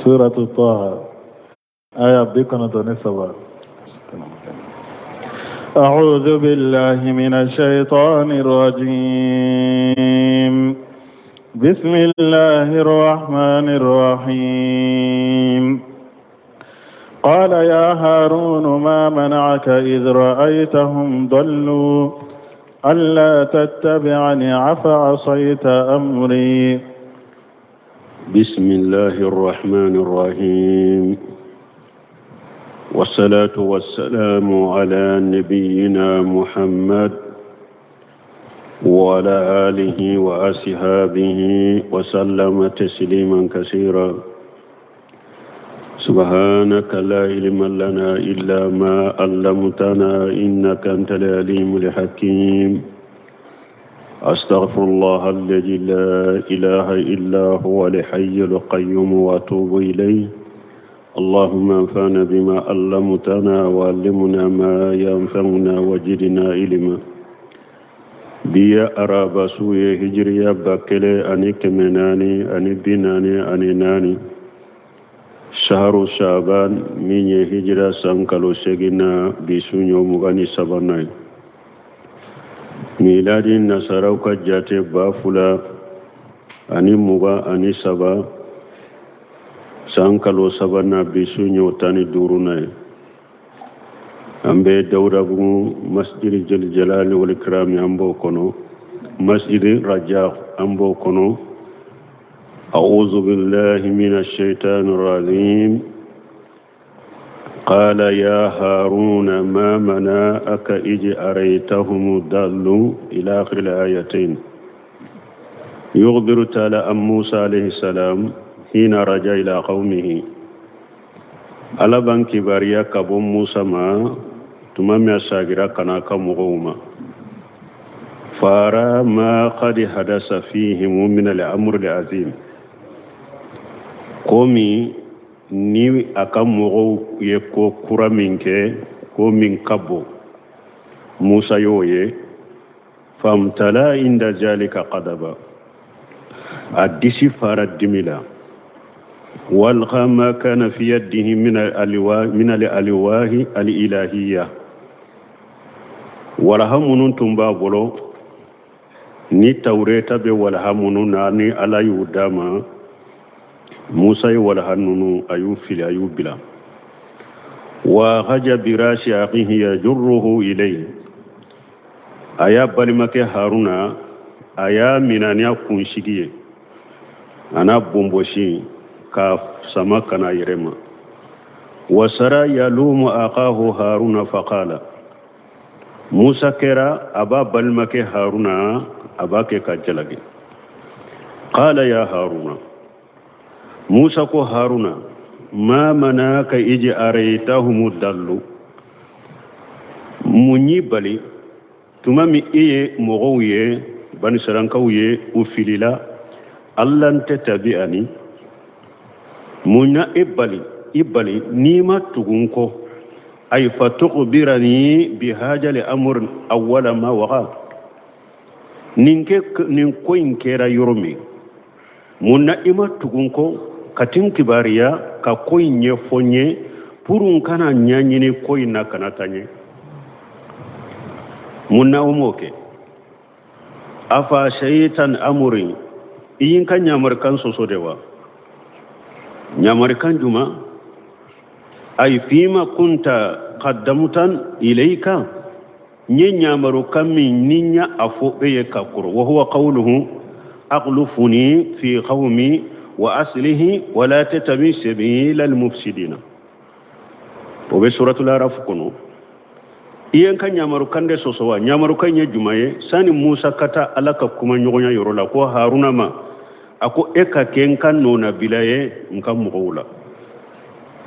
Suratu Taha aya 93. أعوذ بالله من الشيطان الرجيم بسم الله الرحمن الرحيم قال يا هارون ما منعك إذ رأيتهم ضلوا ألا تتبعني عفعصيت أمري. بسم الله الرحمن الرحيم، والصلاة والسلام على نبينا محمد وعلى آله وأصحابه وسلم تسليما كثيرا. سبحانك لا علم لنا إلا ما علمتنا إنك أنت العليم الحكيم. أستغفر الله الذي لا إله إلا هو الحي القيوم وأتوب إليه. اللهم انفعنا بما علمتنا وعلمنا ما ينفعنا وزدنا علما. Bi ye araba su ye, hijiriya 1444, saharu shaban, min ye hijira san kalo seginna, bi su ɲɔ 23nan ye. Miladi nasaraw ka jate 2023, san kalo sabanan, bi su ɲɔ 15nan ye. An bɛ Dawudabugu masjidi Jeli Jalali wal Ikrami, an b'o kɔnɔ, masjidi Raja, an b'o kɔnɔ. أعوذ بالله من الشيطان الرجيم. قال يا هارون ما منعك إذ أريتهم ضلوا، إلى آخر الآيتين. يخبر تعالى عن موسى عليه السلام حين رجع إلى قومه. Ala b'an kibaruya ka bɔ Musa ma tuma min a sagira ka na a ka mɔgɔw ma. فأرى ما قد حدث فيهم من الأمر العظيم. Ko min ni a ka mɔgɔw ye ko kura min kɛ, ko min ka bon, Musa y'o ye. فامتلأ عند ذلك غضبا, a disi fara dimi la. وألقى ما كان في يده من الألواح الإلهية. Walaha minnu tun b'a bolo ni Tawureta bɛ walaha minnu na, ni Ala y'u d'a ma, Musa ye walaha ninnu, a y'u fili, a y'u bila. وأخذ برأس أخيه يجره إليه. A y'a balimakɛ Haruna, a y'a minɛ ni a kunsigi ye, a n'a bonbɔsi, k'a sama ka na yɛrɛ ma. وصار يلوم أخاه هارون فقال. Musa kɛra a b'a balimakɛ Haruna, a b'a kɛ ka jalaki. قال يا هارون, Musa ko Haruna, ما منعك إذ أريتهم ضلوا, mun y'i bali tuma min e ye mɔgɔw ye, banisarankaw ye, u filila, ألا تتبعني? Mun na e bali, i bali n'i ma tugu n kɔ? أي فتخبرني بهذا الأمر أول ما وقع. Nin kɛ, nin ko in kɛra yɔrɔ min, mun na i ma tugu n kɔ ka ti n kibaruya ka ko in ɲɛfɔ n ye pour n kana ɲɛɲini ko in na kana taa ɲɛ? Mun na o m'o kɛ? أفعصيت أمري, i y'i ka ɲamarikan sɔsɔ de wa? Ɲamarikan juma? أي فيما كنت قدمت إليك, n ye ɲamarukan min ni n y'a fɔ e ye ka kɔrɔ. وهو قوله اخلفني في قومي وأصلح ولا تتبع سبيل المفسدين. O bɛ suratul Araf kɔnɔ. I ye n ka ɲamarukan de sɔsɔ wa? Ɲamarukan ye juma ye? Sani Musa ka taa Ala ka kuma ɲɔgɔnya yɔrɔ la, ko Haruna ma, a ko e ka kɛ n ka nɔnabila ye n ka mɔgɔw la,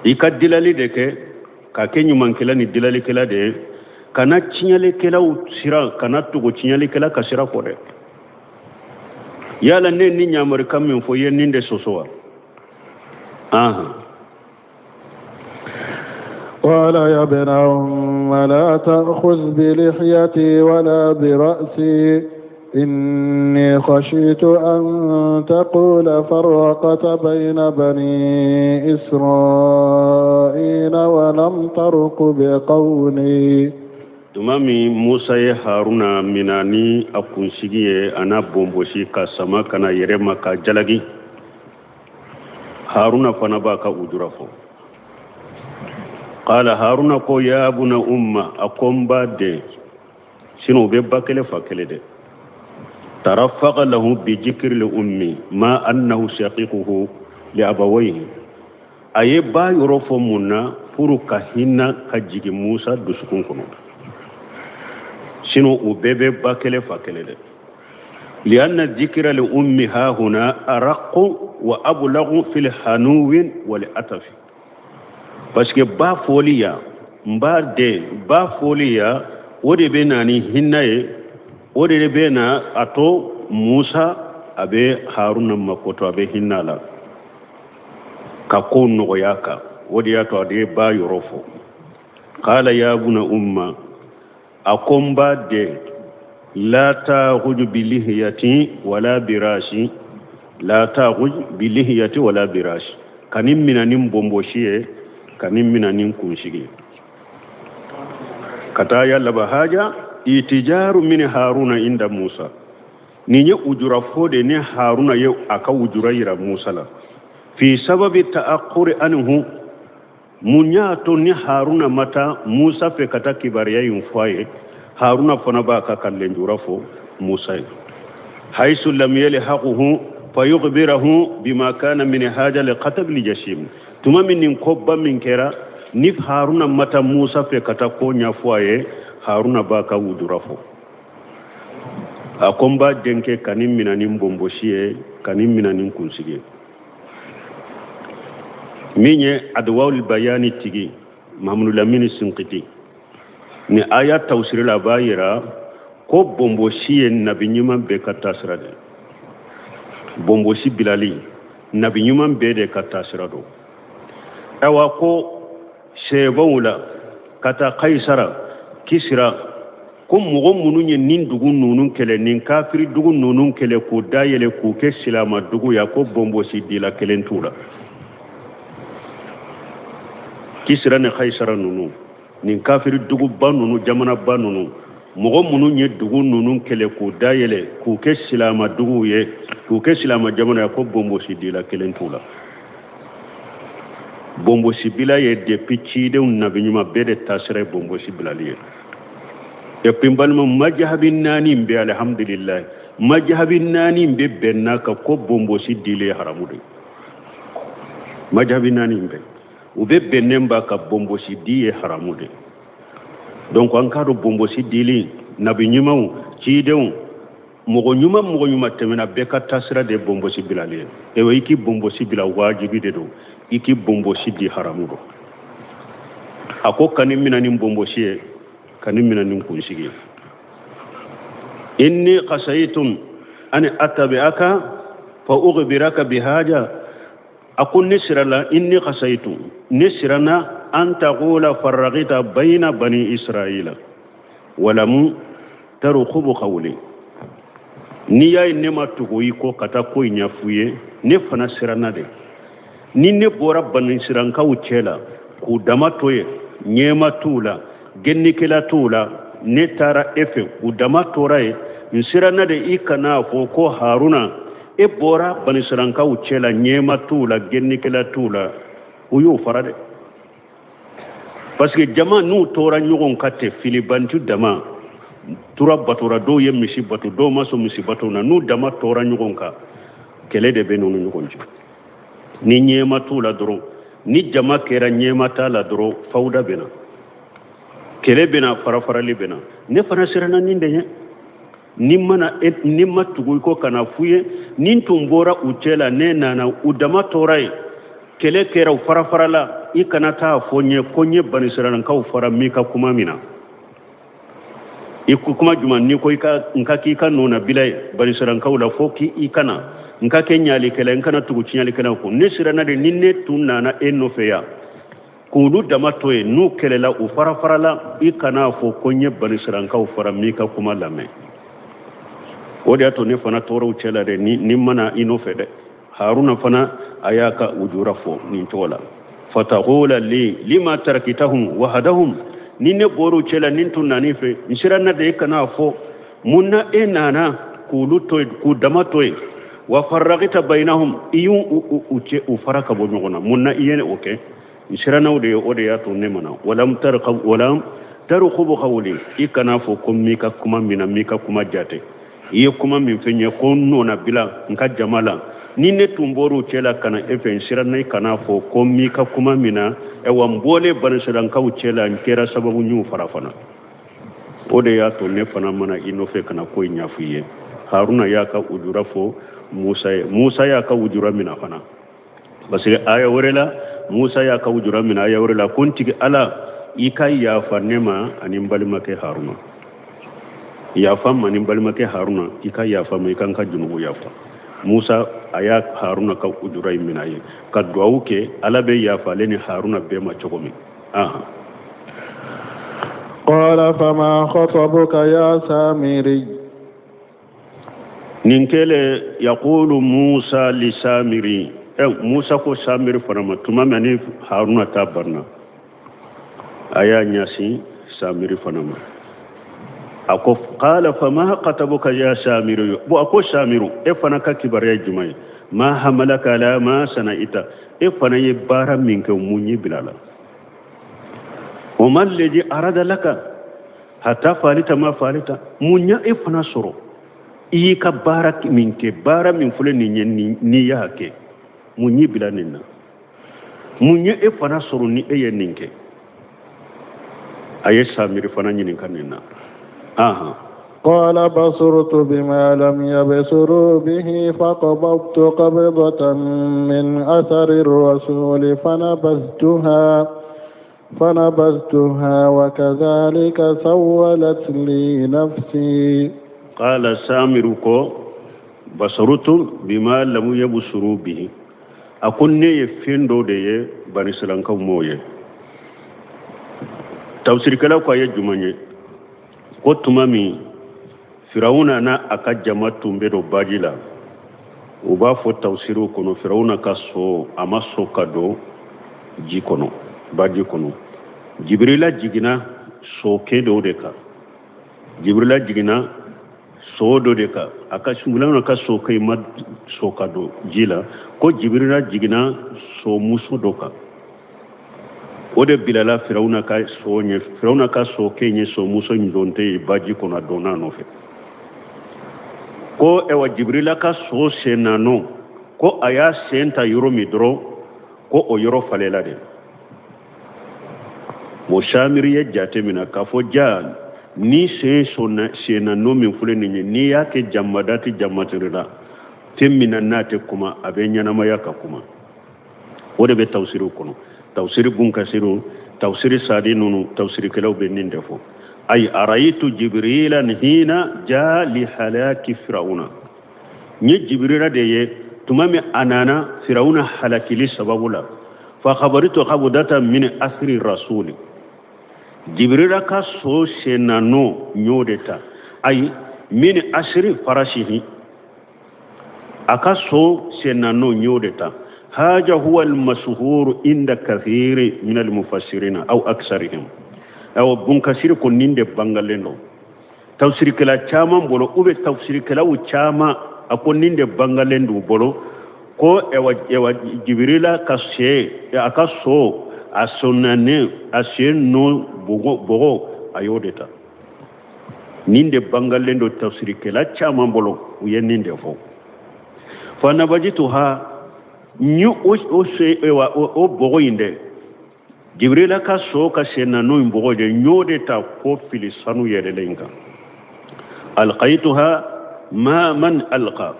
i ka dilali de kɛ, ka kɛ ɲumankɛla ni dilalikɛla de ye, kana tiɲɛlikɛlaw sira, kana tugu tiɲɛlikɛla ka sira kɔ dɛ. Yala ne ni ɲamarikan min fɔ, i ye nin de sɔsɔ wa? Ahan. قال يا ابن أم لا تأخذ بلحيتي ولا برأسي. إني خشيت أن تقول فرقت بين بني إسرائيل ولم ترقب قولي. Tuma min Musa ye Haruna mina ni a kunsigi ye, a n'a bonbosi ka sama ka na yɛrɛ ma ka jalaki, Haruna fana b'a ka ujura fɔ. Qala Haruna ko ya buna umma, a ko n ba den, sinon u bɛ ba kelen fa kelen dɛ. Tarafaqa lahu bi jikri li ummi ma annahu shaqiquhu li abawayhi. A ye ba yɔrɔ fɔ mun na? Pour ka hinɛ ka jigin Musa dusukun kɔnɔ, sinon u bɛɛ bɛ ba kelen fa kelen dɛ. Lianna dikira li ummi ha huna araqu wa ablagu fil hanuwin wal atafi, parce que ba fɔli ya, n ba den, ba fɔli ya, o de bɛ na ni hinɛ ye, o de bɛ na a to Musa a bɛ Haruna makoto, a bɛ hinɛ la ka ko nɔgɔya kan. O de y'a to a de ye ba yɔrɔ fɔ. Qala ya buna umma, a ko n ba den, la ta'khudh bi lihiyati wala birasi, la ta'khudh bi lihiyati wala birasi, ka nin mina ni bonbosi ye, ka nin mina ni kunsigi ye. Ka taa ya laban haja itijaru min Haruna inda Musa. Nin ye ujura fɔ de ni Haruna ye a ka ujura yira Musa la. Fi sababi ta'akhuri anhu, mun y'a to ni Haruna ma taa Musa fɛ ka taa kibaruya in fɔ a ye? Haruna fana b'a ka kalenjura fɔ Musa ye. Haisu lam yalhaquhu fayukhbirahu bima kana min haja li qatab li jashim. Tuma min nin koba min kɛra, ni Haruna ma taa Musa fɛ ka taa ko ɲɛfɔ a ye, Haruna b'a ka wudura fɔ. A ko n b'a denkɛ, ka nin mina ni bonbosi ye, ka nin mina ni kunsigi ye. Min ye Adwawul Bayani tigi Mahamadu Lamini Sinkiti, ni aya tawsiri la, a b'a yira ko bonbosi ye nabi ɲuman bɛɛ ka taasira de. Bonbosi bilali, nabi ɲuman bɛɛ de ka taasira don. Ayiwa, ko sɛbɛnw la ka taa Kayisara, Kisira, ko mɔgɔ minnu ye nin dugu ninnu kɛlɛ, nin kafiri dugu ninnu kɛlɛ k'u dayɛlɛ k'u kɛ silama dugu ya, ko bonbosi dila kelen t'u la. Kisira ni Kayisara ninnu, nin kafiri duguba ninnu, jamanaba ninnu, mɔgɔ minnu ye dugu ninnu kɛlɛ k'u dayɛlɛ k'u kɛ silama duguw ye, k'u kɛ silama jamana ye, ko bonbosi dila kelen t'u la. Bonbosi bila ye depuis cidenw, nabi ɲuman bɛɛ de taasira ye bonbosi bilali ye. Et puis n balima, majahabi naani bɛ, alihamudulilayi, majahabi naani bɛ bɛnna kan ko bonbosi dili ye haramu de. Majahabi naani bɛ, u bɛ bɛnnen b'a kan bonbosi di ye haramu de. Donc an k'a dɔn bonbosi dili, nabi ɲumanw, cidenw, mɔgɔ ɲuman, mɔgɔ ɲuman tɛmɛna bɛɛ ka taasira de ye bonbosi bilali ye. Ewa, i k'i bonbosi bila wajibi de don, i k'i bonbosi di haramu don. A ko ka nin mina ni bonbosi ye, ka nin mina ni kunsigi ye. Inni khasaytum an attabi'aka fa ukhbiraka bihaja. A ko ne sirala, inni khasaytu, ne siranna, an taqula farraqita bayna bani Israila walamu tarqubu qawli. N'i y'a ye ne ma tugu i kɔ ka taa ko in ɲɛf'u ye, ne fana siranna de, ni ne bɔra banisirankaw cɛ la k'u dama to yen, ɲɛma t'u la, gɛnnikɛla t'u la, ne taara e fɛ, u dama tora yen, n siranna de i kana fɔ ko Haruna, e bɔra banisirankaw cɛ la, ɲɛma t'u la, gɛnnikɛla t'u la, u y'o fara dɛ. Parce que jama n'u tora ɲɔgɔn kan ten, filibantu dama tura batora, dɔw ye misi bato, dɔw ma sɔn misi bato na, n'u dama tora ɲɔgɔn kan, kɛlɛ de bɛ n'u ni ɲɔgɔn cɛ. Ni ɲɛma t'u la dɔrɔn, ni jama kɛra ɲɛma t'a la dɔrɔn, fawuda bɛ na, kɛlɛ bɛ na, farafarali bɛ na. Ne fana siranna nin de ɲɛ, ni mana ni ma tugu i kɔ ka na f'u ye, ni n tun bɔra u cɛ la, ne nana, u dama tora yen, kɛlɛ kɛra, u farafarala, i kana taa fɔ n ye ko n ye banisirankaw fara m'i ka kuma min na. I ko kuma jumɛn? N'i ko i ka n ka k'i ka nɔnabila ye banisirankaw la, fo k'i kana n ka kɛ ɲalikɛla, n kana tugu tiɲɛlikɛlaw kɔ. Ne siranna de, ni ne tun nana e nɔfɛ yan k'olu dama to yen, n'u kɛlɛla, u farafarala, i kana fɔ ko n ye banisirankaw fara m'i ka kuma lamɛn. O de y'a to ne fana tɔɔrɔw cɛ la dɛ, ni n ma na i nɔfɛ dɛ. Haruna fana a y'a ka ujura fɔ nin cogo la. Fataqula li lima tarakitahum wahadahum, ni ne bɔr'u cɛ la, ni n tun nan'i fɛ, n siranna de e kana fɔ mun na e nana k'olu to yen, k'u dama to yen. Wa farraqta bainahum, i y'u u cɛ u fara ka bɔ ɲɔgɔn na, mun na i ye o kɛ? N siranna o de ye, o de y'a to ne ma na. Walam tarqab walam tarqubu qawli, i kana fɔ ko n m'i ka kuma minɛ, n m'i ka kuma jate. I ye kuma min fɔ n ye ko n nɔnabila n ka jama la, ni ne tun bɔr'u cɛ la ka na e fɛ, n siranna i kana fɔ ko n m'i ka kuma minɛ. Ayiwa, n bɔlen banisirailakaw cɛ la, n kɛra sababu n y'u fara fana. O de y'a to ne fana ma na i nɔfɛ ka na ko in ɲɛfɔ i ye. Haruna y'a ka ujura fɔ Musa ye, Musa y'a ka ujura minɛ fana, parce que aya wɛrɛ la Musa y'a ka ujura minɛ. Aya wɛrɛ la ko n tigi Ala, i ka yafa ne ma ani n balimakɛ Haruna, yafa n ma ni n balimakɛ Haruna, i ka yafa n ma, i ka n ka junubu yafa. Musa a y'a Haruna ka ujura in minɛ a ye ka duwawu kɛ Ala bɛ yafa ale ni Haruna bɛɛ ma cogo min. Ahan. Qala fama khatabuka ya Samiri. Nin kɛlen yaqulu Musa li Samiri, Musa ko Samiri fana ma tuma min ni Haruna ta banna, a y'a ɲɛsin Samiri fana ma, a ko qala fama khatabuka ya Samiri. Bon, a ko Samiru, e fana ka kibaruya ye jumɛn ye? Ma hamalaka ala ma sana'ita, e fana ye baara min kɛ, mun y'i bila la? Wa ma alladhi arada laka hatta faalita ma faalita, mun ya e fana sɔrɔ i y'i ka baara min kɛ, baara min filɛ nin ye, n'i y'a kɛ, mun y'i bila nin na? Mun ye e fana sɔrɔ ni e ye nin kɛ? A ye Samiri fana ɲininka nin na. Ahan. Qala basurtu bima lam yabsuru bihi faqabadtu qabdatan min athari rasuli fanabaztuha fanabaztuha wa kadhalika sawwalat li nafsi. Qala Samiru ko basurtu bima lam yabsuru bihi, a ko ne ye fɛn dɔ de ye banisirailakaw m'o ye. Tafsirikɛlaw ko a ye jumɛn ye? Ko tuma min Firawuna n'a a ka jama tun bɛ don baji la, u b'a fɔ tafsiriw kɔnɔ Firawuna ka so a ma sɔn ka don ji kɔnɔ, baji kɔnɔ. Jibirila jiginna sokɛ dɔ de kan, Jibirila jiginna so dɔ de kan, a ka Firawuna ka sokɛ in ma sɔn ka don ji la, ko Jibirila jiginna somuso dɔ kan, o de bilala Firawuna ka so ɲɛ. Firawuna ka sokɛ in ye somuso in dontɔ ye baji kɔnɔ, a donna a nɔfɛ. Ko ɛwa Jibirila ka so senna nɔ, ko a y'a sen ta yɔrɔ min dɔrɔn, ko o yɔrɔ falela de. Bon, Samiri ye jate minɛ k'a fɔ ja ni sen senna nɔ min filɛ nin ye, n'i y'a kɛ jamadati jamatiri la, fɛn min na n'a tɛ kuma, a bɛ ɲɛnamaya ka kuma. O de bɛ tafsiriw kɔnɔ, tafsiri bun kasiru, tafsiri sadi ninnu, tafsirikɛlaw bɛ nin de fɔ. Ayi arayitu jibirila hina ja li halaki firawuna, n ye Jibirila de ye tuma min a nana firawuna halakili sababu la. Fa khabaritu khabudata min asri rasuli, Jibirila ka so senna nɔ n y'o de ta. Ayi min asri farasihi, a ka so senna nɔ n y'o de ta. Haja huwa almashhur inda kathiri min almufassirina aw aksarihim. Awa Bunkasiri ko nin de bangalen don tafsirikɛla caman bolo, u bɛ tafsirikɛlaw caman, a ko nin de bangalen d'u bolo, ko ɛwa ɛwa Jibirila ka se a ka so a sonnanen a sen nɔ bɔgɔ, a y'o de ta. Nin de bangalen don tafsirikɛla caman bolo, u ye nin de fɔ. Fa nabajituha, n ye o se ɛwa o bɔgɔ in dɛ, Jibirila ka so ka senna nɔ in bɔgɔ de, n y'o de ta k'o fili sanu yɛlɛlen kan. Alqaituha ma man alqa,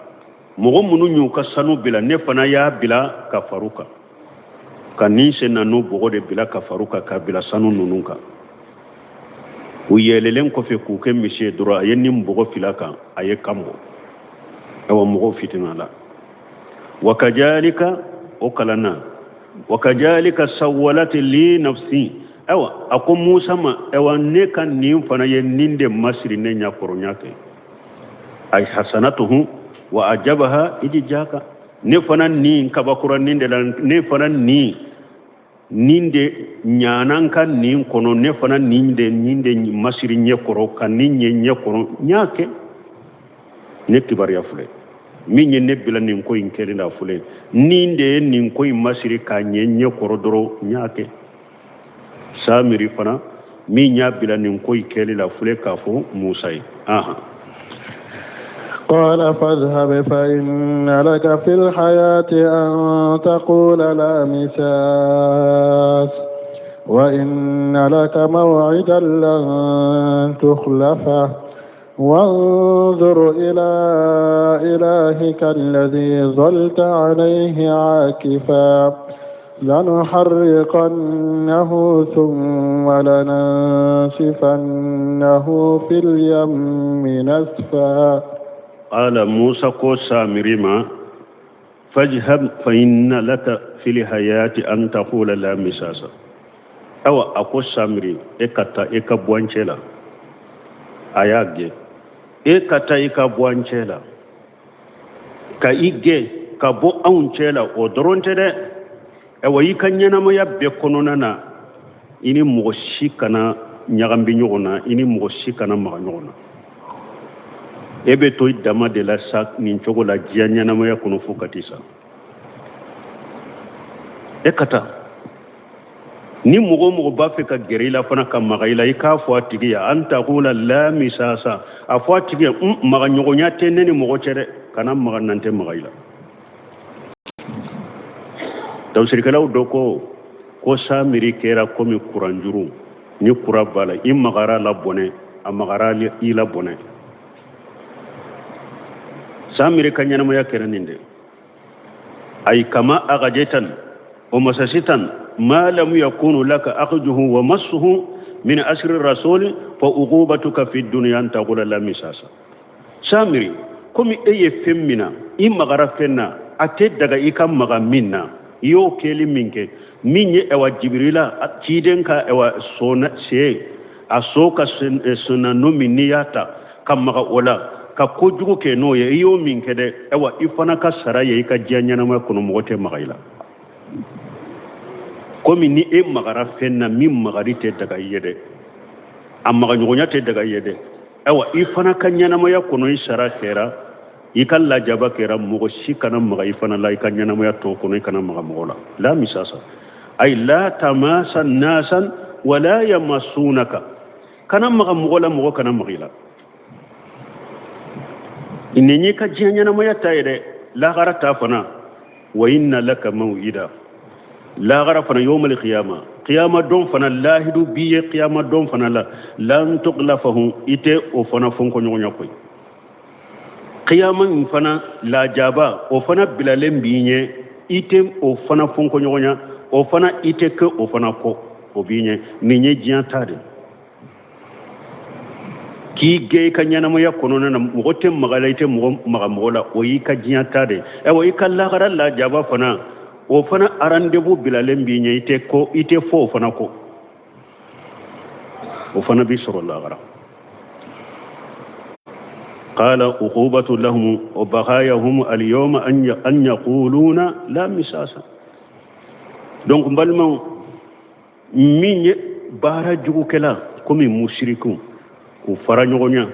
mɔgɔ minnu y'u ka sanu bila, ne fana y'a bila ka far'u kan, ka nin senna nɔ bɔgɔ de bila ka far'u kan, ka bila sanu ninnu kan. U yɛlɛlen kɔfɛ k'u kɛ misi ye dɔrɔn, a ye nin bɔgɔ fila kan, a ye kan bɔ. Awa mɔgɔw fitina la. Wa kajalika, o kalanna wa kajalika sawwalat li nafsi. Awa a ko Musa ma, awa ne ka nin fana ye nin de masiri ne ɲɛ kɔrɔ, ɲa kɛ. Ay hasanatuhu wa ajabaha idijaka. Ne fana nin kabakura nin de la, ne fana nin nin de ɲana n ka nin kɔnɔ, ne fana nin de nin de masiri ɲɛ kɔrɔ ka nin ɲɛ ɲɛ kɔrɔ, n y'a kɛ. Ne kibaruya filɛ min ye ne bila nin ko in kɛli la filɛ, nin de ye nin ko in masiri k'a ɲɛ ɲɛ kɔrɔ dɔrɔn, n y'a kɛ. Samiri fana min y'a bila nin ko in kɛli la filɛ k'a fɔ Musa ye. Ahan. قال فاذهب فإن لك في الحياة أن تقول لا مساس وإن لك موعدا لن تخلفه وانظر إلى إلهك الذي ظلت عليه عاكفا لنحرقنه ثم لننسفنه في اليم نسفا. قال موسى ko Samiri ma fajhab fa inna laka fil hayati an taqula la misasa. Awa a ko Samiri, e ka taa e ka bɔ an cɛ la. A y'a gɛn, e ka taa i ka bɔ an cɛ la, ka i gɛn ka bɔ anw cɛ la. O dɔrɔn tɛ dɛ, awa i ka ɲɛnamaya bɛɛ kɔnɔna na, i ni mɔgɔ si kana ɲagambi ɲɔgɔn na, i ni mɔgɔ si kana maga ɲɔgɔn na. E bɛ to i dama de la sa nin cogo la diɲɛ ɲɛnamaya kɔnɔ fo ka t'i sa. E ka taa, ni mɔgɔ o mɔgɔ b'a fɛ ka gɛrɛ i la fana ka maga i la, i k'a fɔ a tigi ye an taqula la misasa. A fɔ a tigi ye maga ɲɔgɔnya tɛ ne ni mɔgɔ cɛ dɛ, kana maga n na, n tɛ maga i la. Tafsirikɛlaw dɔ ko ko Samiri kɛra komi kuranjuru, ni kura b'a la, i magara la bɔnɛ, a magara i la bɔnɛ. Samiri ka ɲɛnamaya kɛra nin de. Ay kama agajetan wa masasitan ma lam yakunu laka akhjuhu wa massuhu min asri rasuli fa uqubatuka fi dunya an taqula la misasa. Samiri, komi e ye fɛn min na, i magara fɛn na, a tɛ daga i ka maga min na, i y'o kɛli min kɛ, min ye ɛwa Jibirila ciden ka ɛwa sona se a so ka sonnanɔ min, n'i y'a ta ka maga o la ka kojugu kɛ n'o ye, i y'o min kɛ dɛ, ɛwa i fana ka sara ye i ka diɲɛ ɲɛnamaya kɔnɔ, mɔgɔ tɛ maga i la. Komi ni e magara fɛn na min magari tɛ daga i ye dɛ, a magaɲɔgɔnya tɛ daga i ye dɛ, ayiwa i fana ka ɲɛnamaya kɔnɔ i sara kɛra, i ka lajaba kɛra, mɔgɔ si kana maga i fana la i ka ɲɛnamaya tɔ kɔnɔ, i kana maga mɔgɔ la. La misasa ay la tamasa nasan wala yamasunaka, kana maga mɔgɔ la, mɔgɔ kana maga i la. Nin y'i ka diɲɛ ɲɛnamaya ta ye dɛ, lahara ta fana wa inna laka maw'ida, lahara fana yawmal qiyama, qiyama don fana lahidu b'i ye, qiyama don fana la lan tuglafahu, i tɛ o fana fɔnkɔɲɔgɔnya koyi. Qiyama in fana lajaba o fana bilalen b'i ɲɛ, i tɛ o fana fɔnkɔɲɔgɔnya, o fana i tɛ kɛ o fana kɔ, o b'i ɲɛ. Nin ye diɲɛ ta de k'i gɛn i ka ɲɛnamaya kɔnɔna na, mɔgɔ tɛ maga la, i tɛ mɔgɔ maga mɔgɔ la, o y'i ka diɲɛ ta de ye. Ayiwa i ka lahara lajaba fana, o fana rendez-vous bilalen b'i ɲɛ, i tɛ kɔ, i tɛ fɔ o fana kɔ, o fana b'i sɔrɔ lahara. Qala uqubatu lahum wa baghayahum al-yawma an yaquluna la misasa. Donc n balimaw, min ye baara jugukɛla komi musirikiw k'u fara ɲɔgɔn ɲa,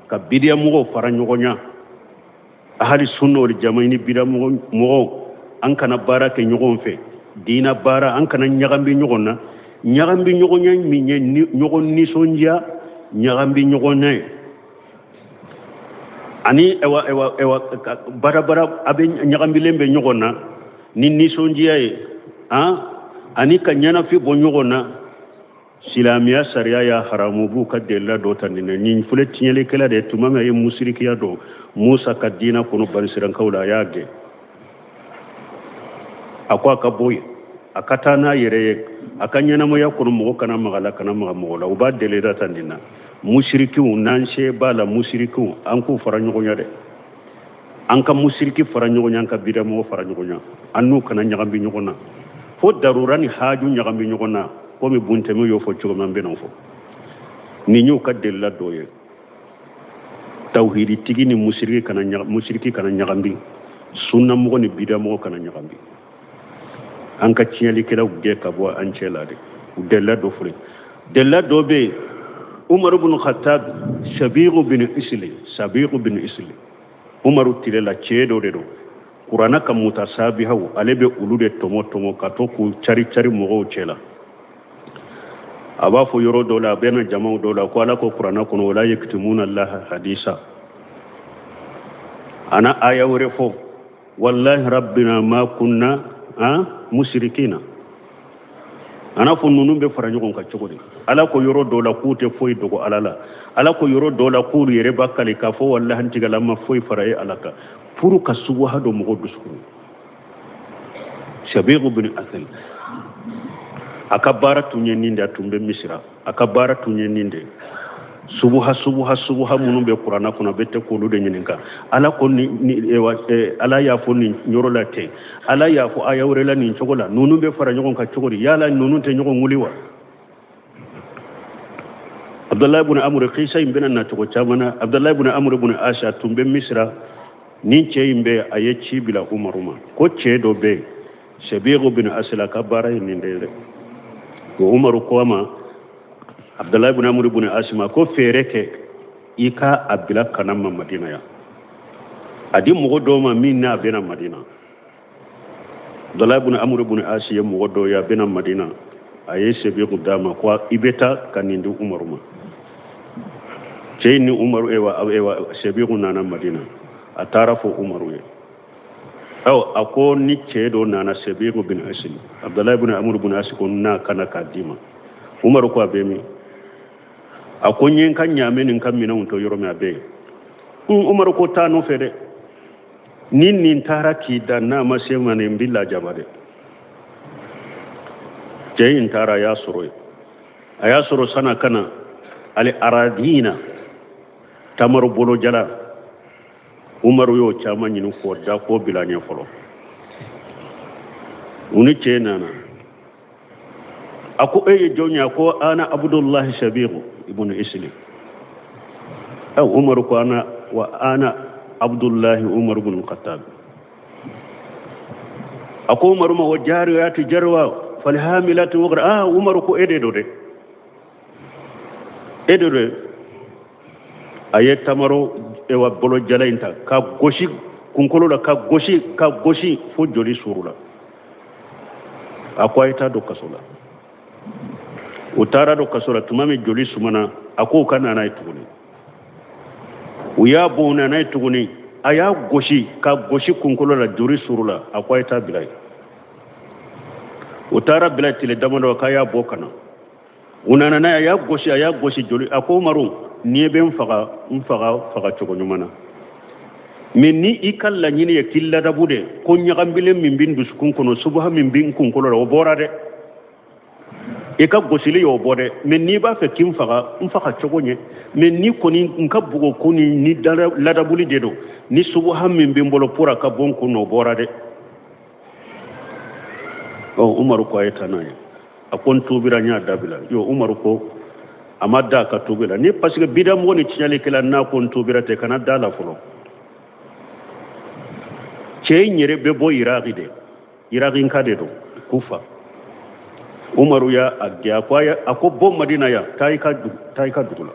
ka bidiya mɔgɔw fara ɲɔgɔn ɲa, ahali sunna wal jama ni bidiya mɔgɔw, an kana baara kɛ ɲɔgɔn fɛ, diina baara an kana ɲagambi ɲɔgɔn na. Ɲagambi ɲɔgɔn ɲa min ye ɲɔgɔn nisɔndiya, ɲagambi ɲɔgɔn na ye ani ɛwa ɛwa ɛwa barabara a bɛ ɲagambilen bɛ ɲɔgɔn na ni nisɔndiya ye, han, ani ka ɲɛnafin bɔ ɲɔgɔn na. Silamɛya sariya y'a haramu, b'u ka delila dɔ ta nin na. Nin filɛ tiɲɛlikɛla de ye, tuma min a ye musirikiya dɔn Musa ka diina kɔnɔ banisirakaw la, a y'a gɛn, a ko a ka bɔ yen, a ka taa n'a yɛrɛ ye a ka ɲɛnamaya kɔnɔ, mɔgɔ kana maga la, kana maga mɔgɔ la. U b'a delila ta nin na. Musirikiw n'an se b'a la, musirikiw an k'u fara ɲɔgɔn ɲa dɛ, an ka musiriki fara ɲɔgɔn ɲa, an ka bidamɔgɔ fara ɲɔgɔn ɲa, an n'u kana ɲagami ɲɔgɔn na fo darura ni haju ɲagami ɲɔgɔn na, komi buntɛmɛ y'o fɔ cogo min, an bɛn'o fɔ. Nin y'u ka delila dɔ ye. Tawhiditigi ni musiriki kana musiriki kana ɲagambi, sunnamɔgɔ ni bidamɔgɔ kana ɲagambi. An ka tiɲɛlikɛlaw gɛn ka bɔ an cɛ la de. U delila dɔ filɛ, delila dɔ bɛ yen, Umaru bin Khattab, Sabiru bin Isili, Sabiru bin Isili, Umaru tile la cɛ dɔ de don. Kuranna ka mutasabihaw, ale bɛ olu de tɔmɔ tɔmɔ ka to k'u cari cari mɔgɔw cɛ la. A b'a fɔ yɔrɔ dɔ la, a bɛ na jamaw dɔ la ko Ala ko kuranna kɔnɔ wala yaktumuna Allaha hadisa. A na aya wɛrɛ fɔ, wallahi rabbina ma kunna a musirikina. A n'a fɔ ninnu bɛ fara ɲɔgɔn kan cogo di? Ala ko yɔrɔ dɔ la k'u tɛ foyi dogo Ala la. Ala ko yɔrɔ dɔ la k'olu yɛrɛ b'a kali k'a fɔ wallahi an tigɛla ma foyi fara e Ala kan, pour ka subuha don mɔgɔw dusukun. Sabiru bin Asali, a ka baara tun ye nin de, a tun bɛ Misira, a ka baara tun ye nin de, subuha subuha subuha minnu bɛ kuranna kɔnɔ, a bɛ tɛ k'olu de ɲininka. Ala ko ni, ni ewa, e, Ala y'a fɔ nin yɔrɔ la ten, Ala y'a fɔ aya wɛrɛ la nin cogo la, ninnu bɛ fara ɲɔgɔn kan cogo di? Yala ninnu tɛ ɲɔgɔn wuli wa? Abdullahi ibn Amr, kisa in bɛna na cogo caman na. Abdullahi ibn Amr ibn Asha tun bɛ Misira. Nin cɛ in bɛ, a ye ci bila Umaru ma ko cɛ dɔ bɛ yen, Sabiru bin Asila, ka baara ye nin de ye dɛ. O Umaru ko a ma, Abdullahi ibn Amr ibn Asi ma, ko fɛɛrɛ kɛ i ka a bila ka na ma Madina yan, a di mɔgɔ dɔw ma min n'a bɛna Madina. Abdullahi ibn Amr ibn Asi ye mɔgɔ dɔw ye, a bɛna Madina, a ye Sabiru d'a ma ko i bɛ taa ka nin di Umaru ma. Cɛ in ni Umaru, ewa, ewa, Sabiru nana Madina, a taara fɔ Umaru ye. Aw, a ko ni cɛ dɔ nana, Sabiru bin Asili, Abdullahi ibn Amr ibn Asi ko n'a kana k'a d'i ma. Umaru ko a bɛ min? A ko n ye n ka ɲaamɛ ni n ka minɛnw to yɔrɔ min, a bɛ yen. Umaru ko taa nɔfɛ dɛ, ni nin taara k'i da n'a ma se ma nin bi lajaba dɛ. Cɛ in taara, a y'a sɔrɔ yen, a y'a sɔrɔ sana ka na ale aradina tamaro bolojala. Umaru y'o caman ɲini k'o da k'o bila ɲɛ fɔlɔ. U ni cɛ nana, a ko e ye jɔn ye? A ko ana Abdullahi Sabiru ibn Isli. Aw, Umaru ko ana wa ana Abdullahi Umaru ibn Khattab. A ko Umaru ma wa jariyati jarwa falhamilati wuqra. Ah, Umaru ko e de do dɛ, e de do. A ye tamaro ewa bolo jala in ta ka gosi kunkolo la, ka gosi ka gosi fo joli surula. A ko a ye taa don kaso la. U taara don kaso la tuma min joli sumana, a ko u ka na n'a ye tuguni. U y'a bɔ, u nana ye tuguni, a y'a gosi ka gosi kunkolo la, joli surula. A ko a ye taa bila yen. U taara bila tile damadɔ, k'a y'a bɔ ka na. U nana n'a ye, a y'a gosi, a y'a gosi joli. A ko Umaru, n'i bɛ n faga, n faga faga cogo ɲuman na, mais ni i ka laɲini ye k'i ladabu de, ko ɲagambilen min bɛ n dusukun kɔnɔ, subaha min bɛ n kunkolo la, o bɔra dɛ, i ka gosili y'o bɔ dɛ, mais n'i b'a fɛ k'i n faga, n faga cogo ɲɛ, mais ni kɔni n ka bugo ko ni ni ladabuli de don, ni subaha min bɛ n bolo pour a ka bɔ n kun na, o bɔra dɛ. Ɔ, Umaru ko a ye taa n'a ye. A ko n tuubira, n y'a dabila. Yo, Umaru ko a ma da a ka tuubi la ni parce que bidamɔgɔ ni tiɲɛlikɛla n'a ko n tuubira tɛ, kana da la fɔlɔ. Cɛ in yɛrɛ bɛ bɔ Iraki de, Irakinka de don, Kufa. Umaru y'a a gɛn, a ko a ko bɔ Madina yan, taa i ka dugu, taa i ka dugu la.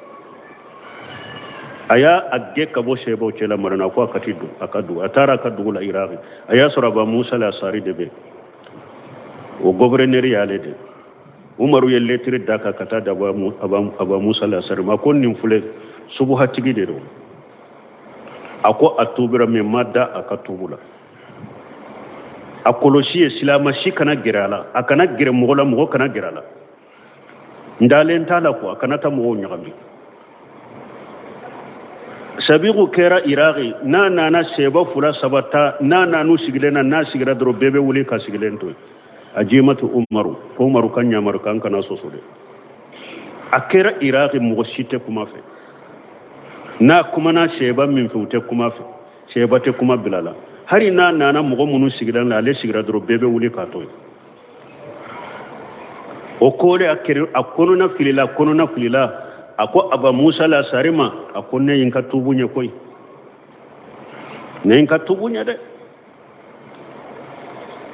A y'a a gɛn ka bɔ sɛbɛw cɛla Madina. A ko a ka t'i don a ka dugu. A taara a ka dugu la Iraki, a y'a sɔrɔ Aba Musa al-Asari de bɛ o gouverneur y'ale de. Umaru ye lettre da kan ka taa di Aba Musa al-Asari ma ko nin filɛ, subuhatigi de don. A ko a tuubira, mais ma da a ka tuubu la. A kɔlɔsi ye silama si kana gɛrɛ a la, a kana gɛrɛ mɔgɔ la, mɔgɔ kana gɛrɛ a la. N dalen t'a la ko a kana taa mɔgɔw ɲagami. Sabiku kɛra Iraki, n'a nana sɛba fila saba ta, n'a nan'u sigilen na, n'a sigira dɔrɔn bɛɛ bɛ wuli ka sigilen to yen. A jimatu Umaru ko Umaru ka ɲamaru k'an kana sɔsɔ dɛ. A kɛra Iraki, mɔgɔ si tɛ kuma fɛ. N'a kumana sɛba min fɛ, u tɛ kuma fɛ, sɛba tɛ kuma bila la. Hali n'a nana mɔgɔ minnu sigilen na, ale sigira dɔrɔn bɛɛ bɛ wuli k'a to yen. O ko de a kɛra, a kɔnɔna filila, kɔnɔna filila. A ko Aba Musa Lasari ma, a ko ne ye n ka tubu ɲɛ koyi, ne ye n ka tubu ɲɛ dɛ,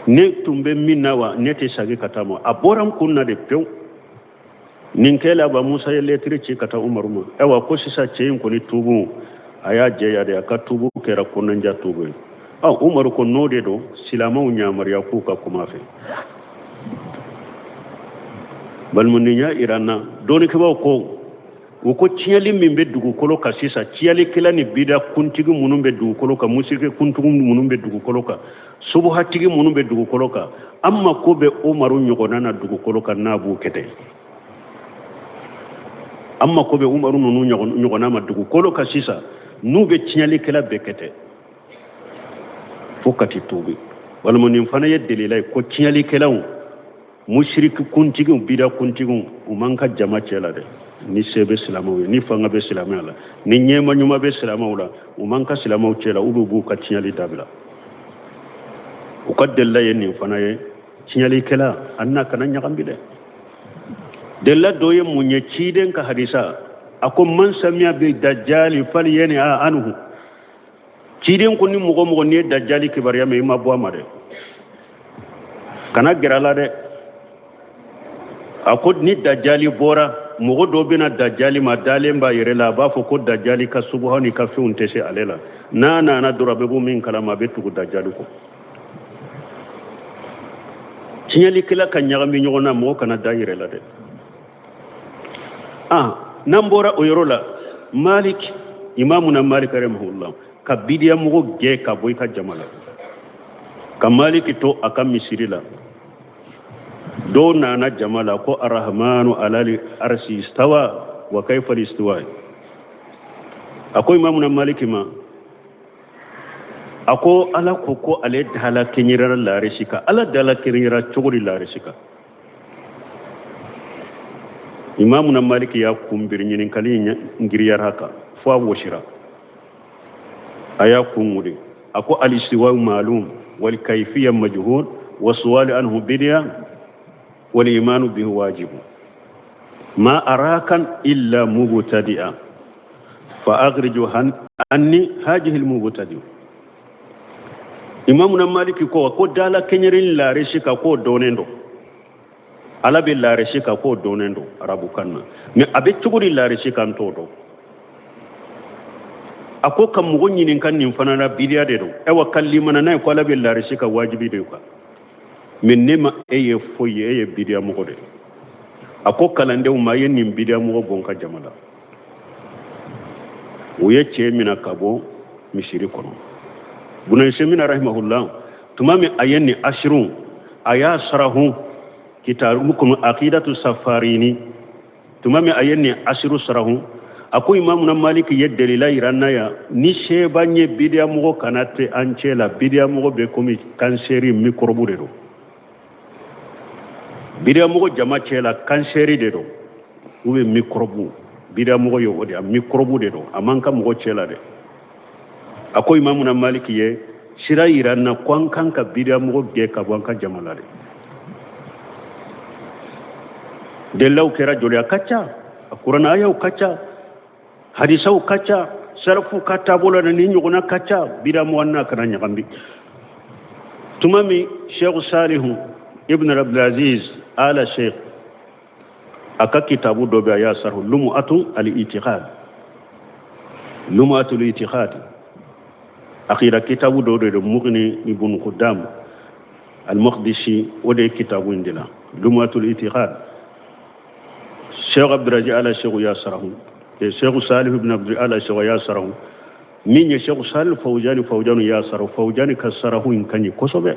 ne tun bɛ min na wa ne tɛ segin ka taa ma, a bɔra n kun na de pewu. Nin kɛlen Aba Musa ye lɛtiri ci ka taa Umaru ma, ayiwa ko sisan cɛ in kɔni tubu a y'a jɛya de, a ka tubu kɛra kɔnɔnja tubu ye. Ɔ Umaru ko n'o de don, silamɛw yamaruya k'u ka kuma a fɛ. Balima, nin y'a yira an na, dɔnnikɛbaaw ko, u ko tiɲɛli min bɛ dugukolo kan sisan, tiɲɛlikɛla ni bida kuntigi minnu bɛ dugukolo kan, musiriki kuntigi minnu bɛ dugukolo kan, subuhatigi minnu bɛ dugukolo kan, an mako bɛ Umaru ɲɔgɔnna na dugukolo kan n'a b'u kɛtɛ. An mako bɛ Umaru ninnu ɲɔgɔnna ma dugukolo kan sisan, n'u bɛ tiɲɛlikɛla bɛɛ kɛtɛ fo ka ti tuubi. Walima nin fana ye delila ye ko tiɲɛlikɛlaw, musiriki kuntigiw, bida kuntigiw, u man ka jama cɛ la dɛ. Ni se bɛ silamɛw ye, ni fanga bɛ silamɛya la, ni ɲɛma ɲuman bɛ silamɛw la, u man ka silamɛw cɛ la, u bɛ b'u ka tiɲɛli dabila. U ka delila ye nin fana ye, tiɲɛlikɛla an n'a kana ɲagami dɛ. Delila dɔ ye mun ye? Ciden ka hadisa, a ko man samiya bi dajjali falyan'a anhu. Ciden ko ni mɔgɔ mɔgɔ n'i ye dajjali kibaruya mɛn, i ma bɔ a ma dɛ, kana gɛrɛ a la dɛ. A ko ni dajjali bɔra, mɔgɔ dɔ bɛna dajjali ma, dalen b'a yɛrɛ la, a b'a fɔ ko dajjali ka subuha ni ka fɛnw tɛ se ale la. N'a nana dɔrɔn, a bɛ bɔ min kalama, a bɛ tugu dajjali kɔ. Tiɲɛlikɛla ka ɲagami ɲɔgɔn na, mɔgɔ kana da yɛrɛ la dɛ. Ah, n'an bɔra o yɔrɔ la, Malik, imamuna Malik rahimahullah, ka bidiya mɔgɔ gɛn ka bɔ i ka jama la, ka Malik to a ka misiri la, dɔw nana jama la ko arahmanu alal arsi istawa wa kayfa istiwa. A ko imamuna Malik ma, a ko Ala ko ko ale dala kɛɲɛra larisi kan, Ala dala kɛɲɛra cogo di larisi kan? Imamuna Maliki y'a kunbiri, ɲininkali in giriyara kan fo a wɔsira, a y'a kun wuli, a ko alistiwa maalum wal kayfiya majhul wa suwali anhu bidiya wal imanu bihi wajibu ma arakan illa mubtadi'a fa akhriju anni hajihi al mubtadi. Imamuna Maliki ko ko dala kɛɲɛrin larisi kan, k'o dɔnnen don, Ala bɛ larisi kan, k'o dɔnnen don arabukan na, mais a bɛ cogo di larisi kan, t'o dɔn. A ko ka mɔgɔ ɲininka nin fana na, bidiya de don. Ayiwa, ka limana n'a ye ko Ala bɛ larisi kan, wajibi de kan, mais ne ma e ye foyi ye, e ye bidiya mɔgɔ de ye. A ko kalandenw ma, a ye nin bidiya mɔgɔ bɔ n ka jama la. U ye cɛ minɛ ka bɔ misiri kɔnɔ. Buna Usemina rahimahullah, tuma min a ye nin asiru, a y'a sarahu kitabu kɔnɔ akidatu safarini, tuma min a ye nin asiru sarahu, a ko imamuna Maliki ye delila yira n na yan, ni seba ye bidiya mɔgɔ kana tɛ an cɛ la. Bidiya mɔgɔ bɛ komi kansɛri mikɔrɔbu de don. Bidiya mɔgɔ jama cɛ la, kansɛri de don ou bien mikɔrɔbu. Bidiya mɔgɔ ye o de, a mikɔrɔbu de don, a man ka mɔgɔ cɛ la dɛ. A ko imamuna Maliki ye sira yira n na ko an kan ka bidiya mɔgɔ gɛn ka bɔ an ka jama la dɛ. Delilaw kɛra joli? A ka ca, a kuranɛ ayaw ka ca, hadisaw ka ca, salafu ka taabolo la ni ɲɔgɔnna ka ca. Bidiya mɔgɔ n'a kana ɲagami. Tuma min Sheikh Salihu ibn Abdulaziz ala Sheikh, a ka kitabu dɔ bɛ, a y'a sarahu lumu'atu al-itiqad, lumu'atu al-itiqad, akira kitabu dɔ de don, Mughni ibn Qudam al-Maqdisi, o de ye kitabu in de la, lumu'atu al-itiqad. Sheikh Abduraziz ala Sheikh y'a sarahu, Sheikh Salih ibn Abdul ala Sheikh y'a sarahu, min ye Sheikh Salih Fawjani, Fawjani y'a sarahu. Fawjani ka sarahu in ka ɲi kosɛbɛ,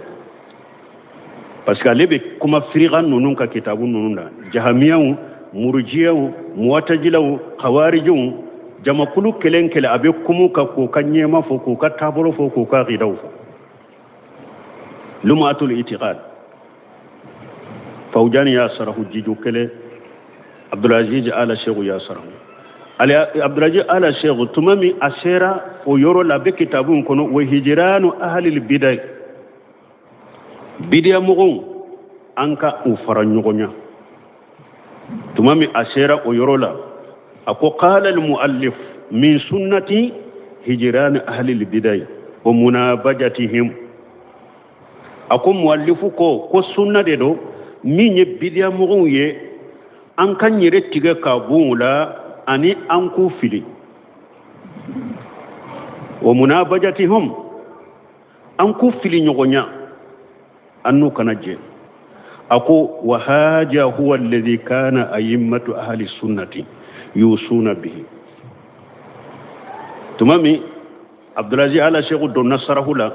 parce que ale bɛ kuma firikan ninnu ka kitabu ninnu na, jahamiyaw, murujiyaw, muwatajilaw, khawarijiw, jamakulu kelen kelen, a bɛ kuma ka k'u ka ɲɛma fɔ, k'u ka taabolo fɔ, k'u ka aqidaw fɔ. Lumatul itiqad, Fawjani y'a sarahu jiju kelen, Abdulaziz ala Sheikh y'a sarahu. Abdulaziz ala Sheikh, tuma min a sera o yɔrɔ la, a bɛ kitabu in kɔnɔ, wa hijiranu ahlil bidai, bidiya mɔgɔw, an ka u fara ɲɔgɔn ɲa. Tuma min a sera o yɔrɔ la, A ko qala al muallif min sunnati hijran ahli al bidai wa munabajatihim. A ko muallifu ko sunna de don min ye bidiya mɔgɔw ye, an k'an yɛrɛ tigɛ ka bɔ u la ani an k'u fili. Wa munabajatihum, an k'u fili ɲɔgɔn ɲa, an n'u kana jɛ. A ko wa haja huwa alladhi kana a'immatu ahli sunnati yusuna bihi. Tuma min Abdulaziz Ala Sheikh donna sarahu la,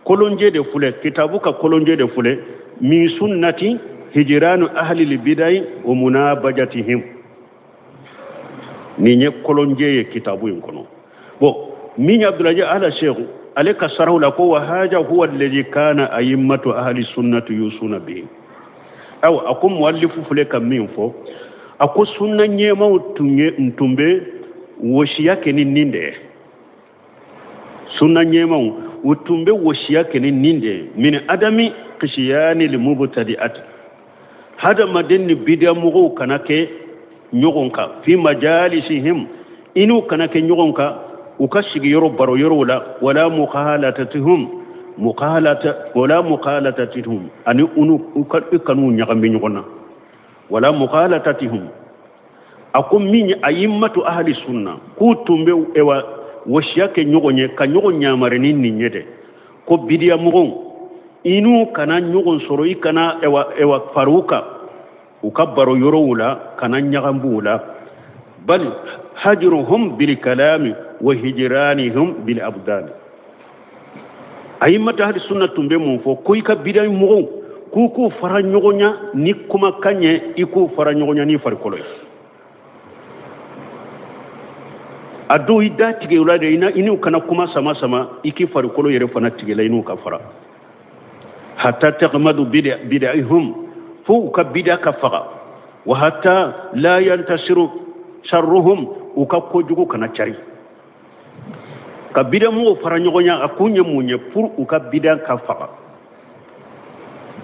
kolonje de filɛ, kitabu ka kolonje de filɛ, min sunnati hijranu ahli libidai wa munabajatihim. Nin ye kolonje ye kitabu in kɔnɔ. Bon, min ye Abdulaziz Ala Sheikh ale ka sarahu la, ko wa haja huwa alladhi kana a'immatu ahli sunnati yusuna bihi. Awa, a ko muallifu filɛ ka min fɔ, a ko sunna ɲɛmaw tun bɛ wosiya kɛ ni nin de ye. Sunna ɲɛmaw u tun bɛ wosiya kɛ ni nin de ye, min adami qisiyani li mubtadi'ati, hadamaden ni bidiya mɔgɔw kana kɛ ɲɔgɔn kan, fi majalisihim, i n'u kana kɛ ɲɔgɔn kan u ka sigiyɔrɔ baro yɔrɔw la, wala muqalatatihum, muqalata wala muqalatatihum, ani u ka i kan'u ɲagami ɲɔgɔn na, wala muqalatatihum. A ko min ye ayimmatu ahli sunna, k'u tun bɛ ewa wasiya kɛ ɲɔgɔn ye ka ɲɔgɔn ɲamari ni nin ye dɛ, ko bidiya mɔgɔw i n'u kana ɲɔgɔn sɔrɔ, i kana ewa far'u kan u ka baro yɔrɔw la, kana ɲagambu u la, bal hajruhum bil kalami wa hijranihum bil abdani. Ayimmatu ahli sunna tun bɛ mun fɔ? Ko i ka bidiya mɔgɔw k'u k'u fara ɲɔgɔn ɲa ni kumakan ye, i k'u fara ɲɔgɔn ɲa ni farikolo ye. A dɔw i da tigɛ u la dɛ, i n'u kana kuma sama sama, i k'i farikolo yɛrɛ fana tigɛ la, i n'u ka fara. Hatta tagmadu bid'ahum, fo u ka bida ka faga, wa hatta la yantasiru sharruhum, u ka kojugu kana cari. Ka bida mɔgɔw fara ɲɔgɔn ɲa, a kun ye mun ye? Pour u ka bida ka faga.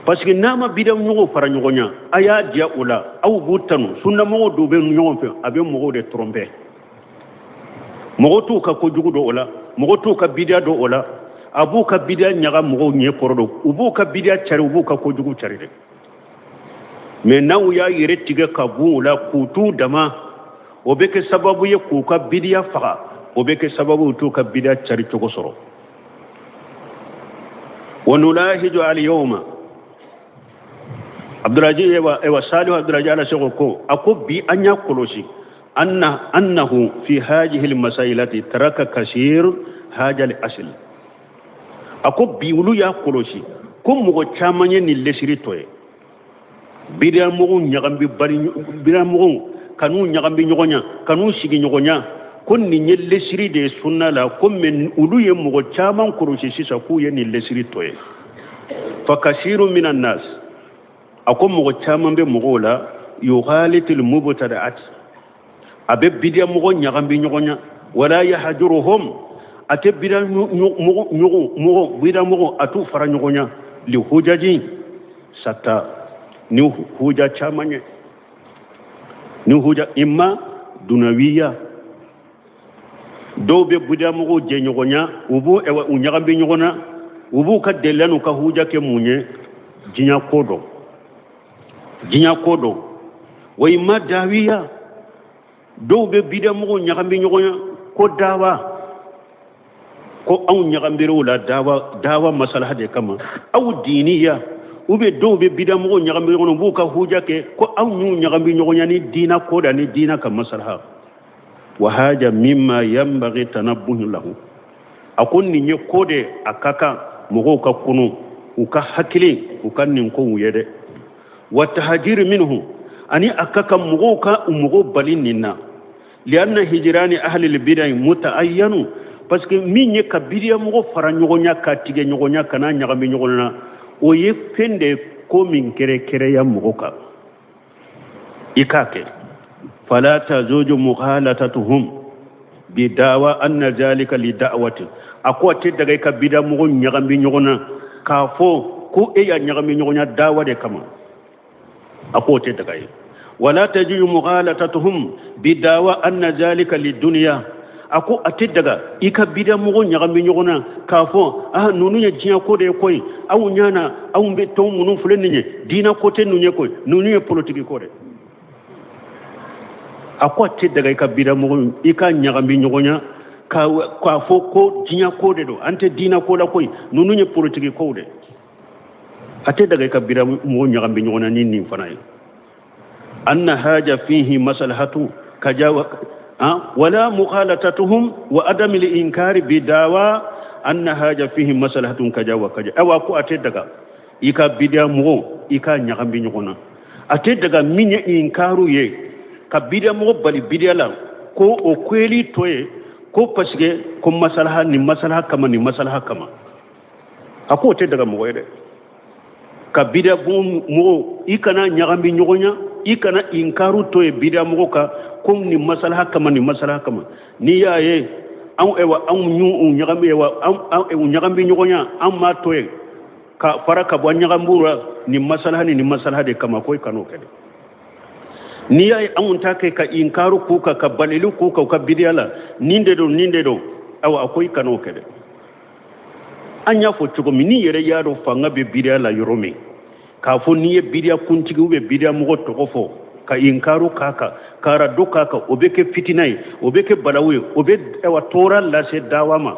Parce que n'a ma bida mɔgɔw fara ɲɔgɔn ɲa, a y'a diya u la, aw b'u tanu, sunna mɔgɔw dɔw bɛ ɲɔgɔn fɛ, a bɛ mɔgɔw de tromper. Mɔgɔw t'u ka kojugu dɔn o la, mɔgɔw t'u ka bidiya dɔn o la, a b'u ka bidiya ɲaga mɔgɔw ɲɛ kɔrɔ dɔn, u b'u ka bidiya cari, u b'u ka kojugu cari dɛ. Mais n'aw y'a yɛrɛ tigɛ ka b'u la k'u t'u dama, o bɛ kɛ sababu ye k'u ka bidiya faga, o bɛ kɛ sababu ye t'u ka bidiya cari cogo sɔrɔ. Wa nulahiju al yawma, Abdulaziz ewa Salihu Abdulaziz Ala Seko ko, a ko bi an y'a kɔlɔsi annahu fi hajihi al masailati taraka kasir haja al asl. A ko bi olu y'a kɔlɔsi ko mɔgɔ caman ye nin lesiri tɔ ye, bidiya mɔgɔw ɲagambi bari, bidiya mɔgɔw kan'u ɲagambi ɲɔgɔn ɲa, kan'u sigi ɲɔgɔn ɲa, ko nin ye lesiri de ye sunna la, ko mɛ olu ye mɔgɔ caman kɔlɔsi sisan k'u ye nin lesiri tɔ ye. Fa kasiru minan nas, a ko mɔgɔ caman bɛ mɔgɔw la, yughalitul mubtada'at, a bɛ bidiya mɔgɔ ɲagambi ɲɔgɔn ɲa, wala yahjuruhum, a tɛ bidiya mɔgɔ, bidiya mɔgɔ a t'u fara ɲɔgɔn ɲa, li hujaji sata, ni huja caman ye, ni huja imma dunawiya, dɔw bɛ bidiya mɔgɔw jɛ ɲɔgɔn ɲa, u b'u u ɲagambi ɲɔgɔn na, u b'u ka delila n'u ka huja kɛ mun ye? Diɲɛ ko dɔn, diɲɛ ko dɔn. Wa imma dawiya, dɔw bɛ bidiya mɔgɔw ɲagambi ɲɔgɔn ɲa ko dawa, ko anw ɲagambiriw la dawa, dawa masalaha de kama, aw diniya, u bɛ dɔw bɛ bidiya mɔgɔw ɲagambi ɲɔgɔn na, u b'u ka huja kɛ ko anw y'u ɲagambi ɲɔgɔn ɲa ni diina ko da, ni diina ka masalaha. Wa haja mimma yanbaghi tanabbuhu lahu, a ko nin ye ko de a ka kan mɔgɔw ka kunu, u ka hakili, u ka nin kow ye dɛ. Wa tahajiri minhu, ani a ka kan mɔgɔw ka u mɔgɔw bali nin na, lianna hijrani ahli albidai mutaayyanu, parce que min ye ka bidiya mɔgɔ fara ɲɔgɔn ɲa, ka tigɛ ɲɔgɔn ɲa, ka n'a ɲagami ɲɔgɔn na, o ye fɛn de ko min kɛrɛkɛrɛya mɔgɔ kan, i k'a kɛ. Fala tazuju mughalatatuhum bi dawa anna zalika li da'wati, a ko a tɛ daga i ka bidiya mɔgɔ ɲagami ɲɔgɔn na k'a fɔ ko e y'a ɲagami ɲɔgɔn na dawa de kama, a ko o tɛ daga ye. Wala tajuzu mughalatatuhum bidawa anna zalika lidunya. A ko a tɛ daga i ka bida mɔgɔ ɲagami ɲɔgɔn na k'a fɔ ah ninnu ye diɲɛ ko de ye koyi, aw ɲana anw bɛ tɔn minnu filɛ nin ye, diinɛ ko tɛ ninnu ye koyi, ninnu ye politiki ko de. A ko a tɛ daga i ka bida mɔgɔ i ka ɲagami ɲɔgɔn na k'a fɔ ko diɲɛ ko de don, an tɛ diinɛ ko la koyi, ninnu ye politiki kow de. A tɛ daga i ka bida mɔgɔ ɲagami ɲɔgɔn na ni nin fana ye. Anna haja fihi maslahatu kajawa wala mukhalatatuhum wa adami al-inkari bidawa anna haja fihi maslahatun kaja wa kaja. Awa ko a tɛ daga i ka bida mɔgɔ i ka ɲagami ɲɔgɔn na. A tɛ daga min ye inkaru ye ka bida mɔgɔ bali bida la ko o kweli to ye ko parce que ko masalaha ni masalaha kama ni masalaha kama. A ko o tɛ daga mɔgɔ ye dɛ. Ka bida mɔgɔ i kana ɲagami ɲɔgɔn na, i kana inkaru to ye bida mɔgɔ kan ko ni masalaha kama ni masalaha kama. N'i y'a ye anw ewa anw ɲu ɲagami ewa anw ɲagami ɲɔgɔn na, an m'a to ye ka fara ka bɔ ɲagambu la ni masalaha ni masalaha de kama, ko i kan'o kɛ dɛ. N'i y'a ye anw ta kɛ ka inkaru k'u kan ka balili k'u kan u ka bidiya la, nin de don nin de don, awa a ko i kan'o kɛ dɛ. An y'a fɔ cogo min, n'i yɛrɛ y'a dɔn fanga bɛ bidiya la yɔrɔ min, k'a fɔ n'i ye bidiya kuntigi ou bien bidiya mɔgɔ tɔgɔ fɔ ka inkaru k'a kan ka rado k'a kan, o bɛ kɛ fitina ye, o bɛ kɛ balawu ye, o bɛ awa tɔɔrɔ lase dawa ma.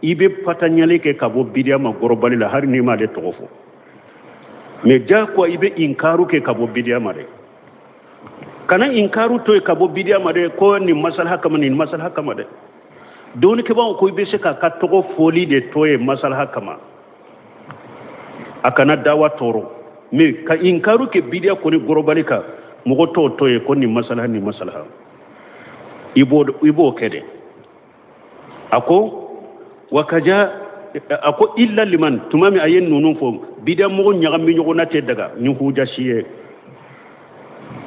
I bɛ fatanyali kɛ ka bɔ bidiya ma gɔrɔbali la hali n'i m'ale tɔgɔ fɔ. Mais diyagoya i bɛ inkaru kɛ ka bɔ bidiya ma dɛ. Kana inkaru to yen ka bɔ bidiya ma dɛ, ko nin masalaha kama nin masalaha kama dɛ. Dɔnnikɛbaaw ko i bɛ se k'a ka tɔgɔ fɔli de to yen masalaha kama, a kana dawa tɔɔrɔ. Mais ka inkaru kɛ bidiya kɔni gɔrɔbali kan, mɔgɔ t'o to yen ko nin masalaha nin masalaha, i b'o kɛ dɛ. A ko wa kaja, a ko illa liman, tuma min a ye ninnu fɔ, bidiya mɔgɔ ɲagami ɲɔgɔn na tɛ daga ni huja si ye.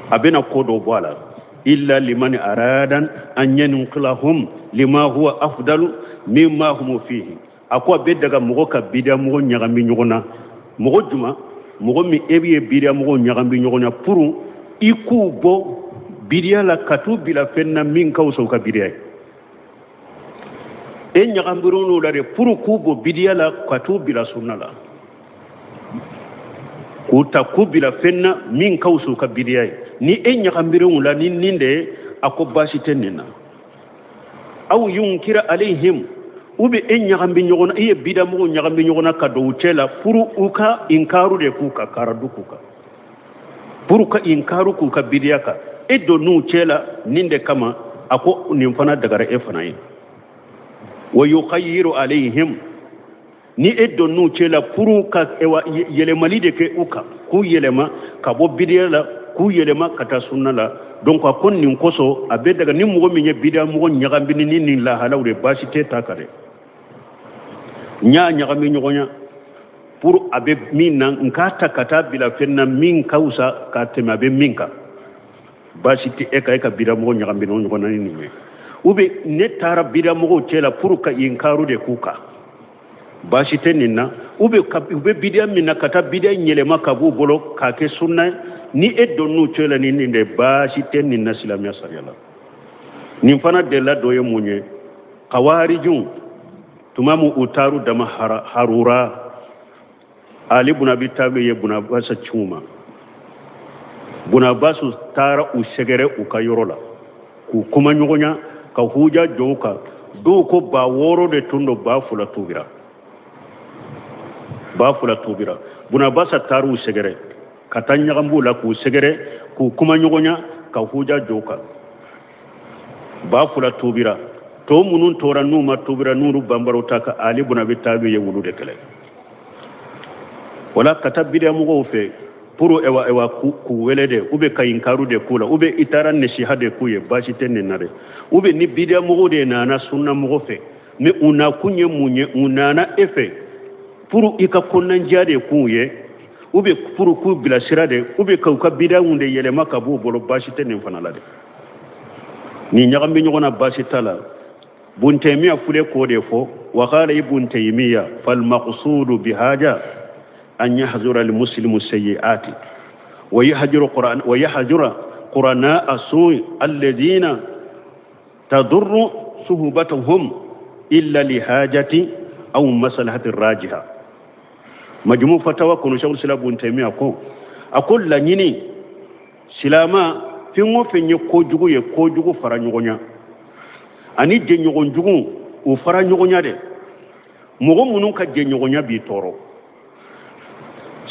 A bɛna ko dɔ bɔ a la. Illa liman aradan an yanqilahum lima huwa afdalu mimma hum fihi. A ko a bɛ daga mɔgɔ ka bidiya mɔgɔ ɲagami ɲɔgɔn na. Mɔgɔ juma, mɔgɔ min e bɛ bidiya mɔgɔ ɲagami ɲɔgɔn na pour i k'u bɔ bidiya la ka t'u bila fɛn na min ka fisa u ka bidiya ye. E ɲagambir'u la de pour k'u bɔ bidiya la ka t'u bila sunna la, k'u ta k'u bila fɛn na min ka fisa u ka bidiya ye. Ni e ɲagambir'u la ni nin de ye, a ko baasi tɛ nin na. Aw yunkira alayhim, u bɛ e ɲagambi ɲɔgɔn na, i ye bidamɔgɔw ɲagambi ɲɔgɔn na ka don u cɛ la pour u ka inkaru de k'u kan, karadu k'u kan, pour ka inkaru k'u ka bidiya kan. E don n'u cɛ la nin de kama, a ko nin fana dagara e fana ye. Wa yukhayyiru alayhim, ni e don n'u cɛ la pour ka yɛlɛmali de kɛ u kan, k'u yɛlɛma ka bɔ bidiya la, k'u yɛlɛma ka taa sunna la. Donc a ko nin kosɔn a bɛ daga ni mɔgɔ min ye bidiya mɔgɔ ɲagami ni nin lahalaw de, baasi tɛ ta kan dɛ. N y'a ɲagami ɲɔgɔn na pour a bɛ min na, n k'a ta ka taa bila fɛn na min ka fisa ka tɛmɛ a bɛ min kan, baasi tɛ e kan, e ka bidiya mɔgɔ ɲagami ɲɔgɔn na ni nin ye. Ou bien ne taara bidiya mɔgɔw cɛ la pour ka inkaru de k'u kan, baasi tɛ nin na. Ou bien u bɛ bidiya min na ka taa bidiya yɛlɛma ka b'u bolo k'a kɛ sunna ye, ni e donn'u cɛ la ni nin de, baasi tɛ nin na silamɛya sariya la. Nin fana delila dɔ ye mun ye, kawarijw tuma min u taar'u dama harura, Ali bun Abi Talib ye Bun Abbas ci u ma. Bun Abbas taara u sɛgɛrɛ u ka yɔrɔ la k'u kuma ɲɔgɔnya ka huja jɔ u kan. Dɔw ko 6000 de tun don, 2000 tubira, 2000 tubira. Bun Abbas taara u sɛgɛrɛ ka taa ɲagambuw la k'u sɛgɛrɛ k'u kuma ɲɔgɔnya ka huja jɔ u kan. 2000 tubira. Tɔ minnu tora n'u ma tubira, n'olu banbaraw ta ka Ali bun Abi Talib ye wulu de kɛlɛ. Wala ka taa bidiya mɔgɔw fɛ pour ewa ewa k'u wele de, ou bien ka inkaru de k'u la, ou bien i taara nasiha de k'u ye, baasi tɛ nin na dɛ. Ou bien ni bidiya mɔgɔw de nana sunna mɔgɔ fɛ, mais u nakun ye mun ye, u nana e fɛ pour i ka kɔnɔnajɛya de k'u ye, ou bien pour k'u bilasira de, ou bien k'u ka bidiyaw de yɛlɛma ka b'u bolo, baasi tɛ nin fana la dɛ. Ni ɲagami ɲɔgɔn na baasi t'a la. Bun Taymiya fule k'o de fɔ, wa qala Ibn Taymiya fal maqsudu bihaja an yahzura al muslimu sayyi'ati wa yahjuru Qur'an wa yahjura qurana su'i alladhina tadurru suhbatuhum illa li hajati aw maslahati rajiha. Majmu fatawa kɔnɔ, Sheikhul Islam Ibn Taymiyyah ko, a ko laɲini silama fɛn o fɛn ye kojugu ye, kojugu fara ɲɔgɔn ɲa ani jɛɲɔgɔn jugu u fara ɲɔgɔn ɲa dɛ. Mɔgɔ minnu ka jɛɲɔgɔnya b'i tɔɔrɔ,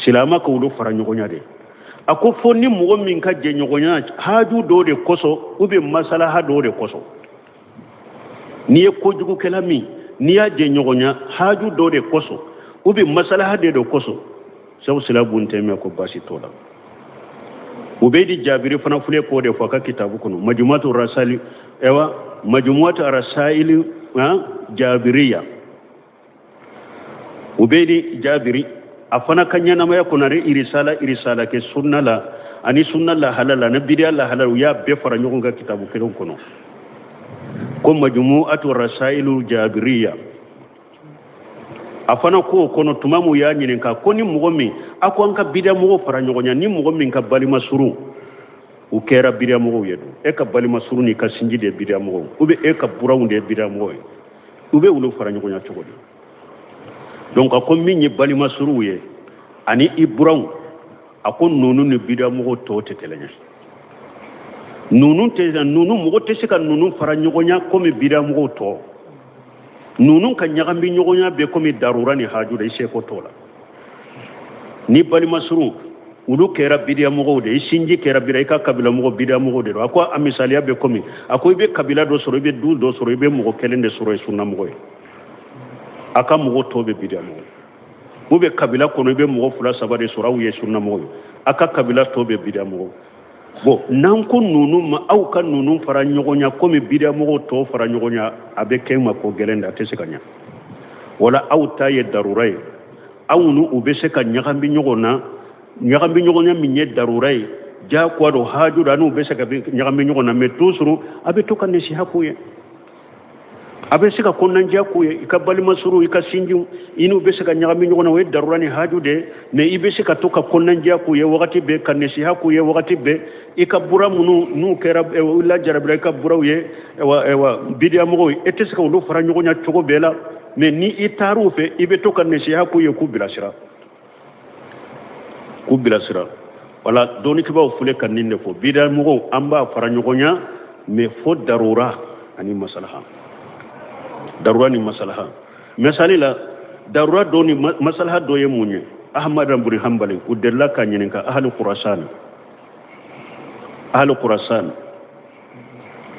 silama ka olu fara ɲɔgɔn ɲa dɛ. A ko fo ni mɔgɔ min ka jɛɲɔgɔnya haaju dɔ de kosɔn ou bien masalaha dɔ de kosɔn. N'i ye kojugukɛla min, n'i y'a jɛɲɔgɔnya haaju dɔ de kosɔn ou bien masalaha de dɔ kosɔn, Sheikhul Islam Ibn Taymiyyah ko baasi t'o la. Ubeydi Jabiri fana filɛ k'o de fɔ a ka kitabu kɔnɔ, Majmuatu Rasali, ewa Majmuatu Rasaili Jabiriya. Ubeydi Jabiri a fana ka ɲɛnamaya kɔnɔ, a ye irisala kɛ sunna la ani sunna lahala la ani bidiya lahala, u y'a bɛɛ fara ɲɔgɔn kan kitabu kelen kɔnɔ ko Majmuatu Rasailu Jabiriya. A fana k'o kɔnɔ, tuma min u y'a ɲininka ko ni mɔgɔ min, a ko an ka bidiya mɔgɔw fara ɲɔgɔn ɲa, ni mɔgɔ min ka balima surun u kɛra bidiya mɔgɔw ye dun, e ka balima surun n'i ka sinji de ye bidiya mɔgɔw, ou bien e ka buranw de ye bidiya mɔgɔw ye, u bɛ olu fara ɲɔgɔn ɲa cogo di? Donc a ko min ye balima suruw ye ani i buranw, a ko ninnu ni bidiya mɔgɔw tɔw tɛ kelen ye. Ninnu tɛ, ninnu mɔgɔ tɛ se ka ninnu fara ɲɔgɔn ɲa komi bidiya mɔgɔw tɔ. Ninnu ka ɲagami ɲɔgɔn ɲa bɛ komi darura ni haju de, i seko t'o la. Ni balima surun olu kɛra bidiya mɔgɔw de, i sinji kɛra bidiya, i ka kabila mɔgɔ bidiya mɔgɔw de don. A ko a misaliya bɛ komi, a ko i bɛ kabila dɔ sɔrɔ, i bɛ du dɔ sɔrɔ, i bɛ mɔgɔ kelen de sɔrɔ ye sunna mɔgɔ ye, a ka mɔgɔ tɔ bɛ bidiya mɔgɔ. U bɛ kabila kɔnɔ, i bɛ mɔgɔ fila saba de sɔrɔ, aw ye sunna mɔgɔ ye, a ka kabila tɔ bɛ bidiya mɔgɔ. Bon, n'an ko ninnu ma, aw ka ninnu fara ɲɔgɔn ɲa komi bidiya mɔgɔw tɔ fara ɲɔgɔn ɲa, a bɛ kɛ ma ko gɛlɛn de, a tɛ se ka ɲa. Wala aw ta ye darura ye, aw ni u bɛ se ka ɲagami ɲɔgɔn na, ɲagami ɲɔgɔn na min ye darura ye, jagoya don, haju don, n'u bɛ se ka ɲagami ɲɔgɔn na, mais toujours a bɛ to ka nasiha k'u ye, a bɛ se ka kɔnɔnajɛya k'u ye. I ka balima surun, i ka sinjiw, i n'u bɛ se ka ɲagami ɲɔgɔn na, o ye darura ni haju de ye, mais i bɛ se ka to ka kɔnɔnajɛya k'u ye wagati bɛɛ, ka nasiha k'u ye wagati bɛɛ. I ka bura minnu n'u kɛra u lajarabila, i ka buraw ye ewa bidiya mɔgɔw ye, e tɛ se ka olu fara ɲɔgɔn ɲa cogo bɛɛ la, mais ni i taar'u fɛ, i bɛ to ka nasiha k'u ye, k'u bilasira, k'u bilasira. Wala dɔnnikɛbaaw filɛ ka nin de fɔ, bidiya mɔgɔw an b'a fara ɲɔgɔn ɲa, mais fo darura ani masalaha, darura ni masalaha. Misali la, darura dɔ ni masalaha dɔ ye mun ye? Ahmad bin Hanbali, u delila k'a ɲininka ahli Khurasan, ahli Khurasan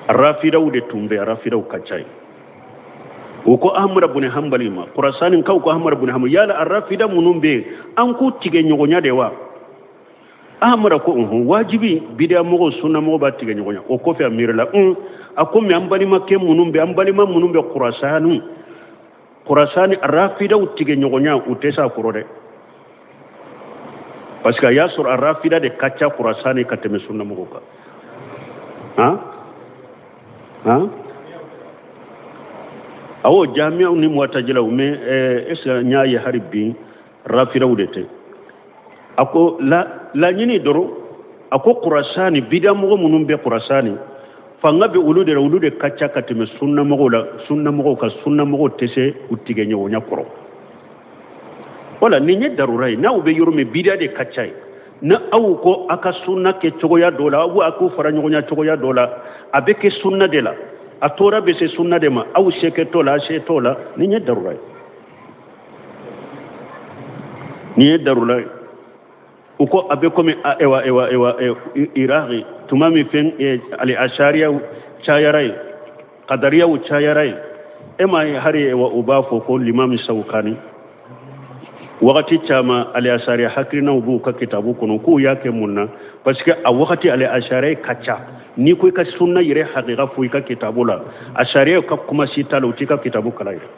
rafidaw de tun bɛ, rafidaw ka ca yen. U ko Ahmad bin Hanbali ma, Khurasanikaw ko Ahmad bin Hanbali, yala a rafida minnu bɛ yen, an k'u tigɛ ɲɔgɔnya de wa? Ahmad ko unhun, wajibi, bidiya mɔgɔw sunna mɔgɔw b'a tigɛ ɲɔgɔnya. O kɔfɛ a miirila, un, a ko mais an balimakɛ minnu bɛ, an balima minnu bɛ Khurasani, Khurasani rafidaw tigɛ ɲɔgɔnya, u tɛ s'a kɔrɔ dɛ, parce que a y'a sɔrɔ a rafida de ka ca Khurasani ka tɛmɛ sunna mɔgɔw kan. Han han, awɔ, jamiyaw ni muwatajilaw, mais est ce que n y'a ye hali bi rafidaw de tɛ? A ko laɲini dɔrɔn, a ko Khurasani bidiya mɔgɔ minnu bɛ Khurasani, fanga bɛ olu de la, olu de ka ca ka tɛmɛ sunna mɔgɔw la, sunna mɔgɔw ka sunna mɔgɔw tɛ se u tigɛ ɲɔgɔnya kɔrɔ. Wala nin ye darura ye, n'aw bɛ yɔrɔ min bidiya de ka ca yen, ni aw ko a ka sunna kɛ cogoya dɔ la, aw k'u fara ɲɔgɔnya cogoya dɔ la, a bɛ kɛ sunna de la, a tɔɔrɔ bɛ se sunna de ma, aw se kɛ t'o la, a se t'o la, nin ye darura ye, nin ye darura ye. U ko a bɛ komi ewa ewa ewa Iraki tuma min fɛn ali asariyaw cayara yen, kadariyaw cayara yen, e m'a ye hari ewa u b'a fɔ ko limami Sawukani wagati caman ali asariya hakilinaw b'u ka kitabu kɔnɔ, k'u y'a kɛ mun na? Parce que a wagati ali asariya ka ca, n'i ko i ka sunna yɛrɛ hakika fɔ i ka kitabu la, asariya ka kuma si t'a la, u t'i ka kitabu kalan yɛrɛ.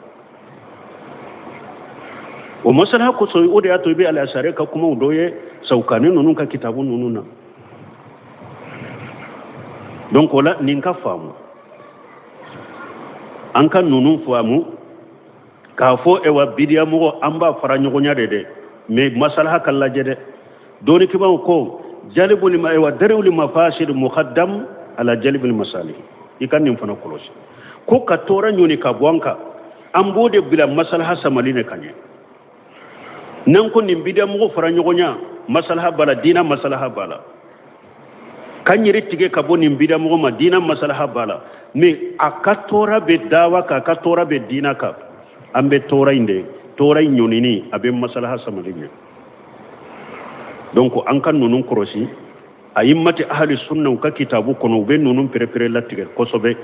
O masala kosɔn, o de y'a to i bɛ ali asariya ka kumaw dɔ ye Sawukani ninnu ka kitabu ninnu na. Donc o la nin ka faamu, an ka ninnu faamu k'a fɔ ewa bidiya mɔgɔ an b'a fara ɲɔgɔnya de dɛ, mais masalaha ka lajɛ dɛ. Dɔnnikɛbaaw ko jalibul wa dar'ul mafasid muqaddam ala jalbil masalih. I ka nin fana kɔlɔsi ko ka tɔɔrɔ ɲɔni ka bɔ an kan, an b'o de bila masalaha samali ne ka ɲɛ. N'an ko nin bidiyamɔgɔ fara ɲɔgɔn ɲa, masalaha b'a la, diina masalaha b'a la. K'an yɛrɛ tigɛ ka bɔ nin bidiyamɔgɔ ma, diina masalaha b'a la. Mais a ka tɔɔrɔ bɛ dawa kan, a ka tɔɔrɔ bɛ diina kan, an bɛ tɔɔrɔ in de, tɔɔrɔ in ɲɔnini a bɛ masalaha samali ɲɛ. Donc an ka ninnu kɔlɔsi. Ayimmati ahli sunna u ka kitabu kɔnɔ, u bɛ ninnu perepere latigɛ kosɛbɛ.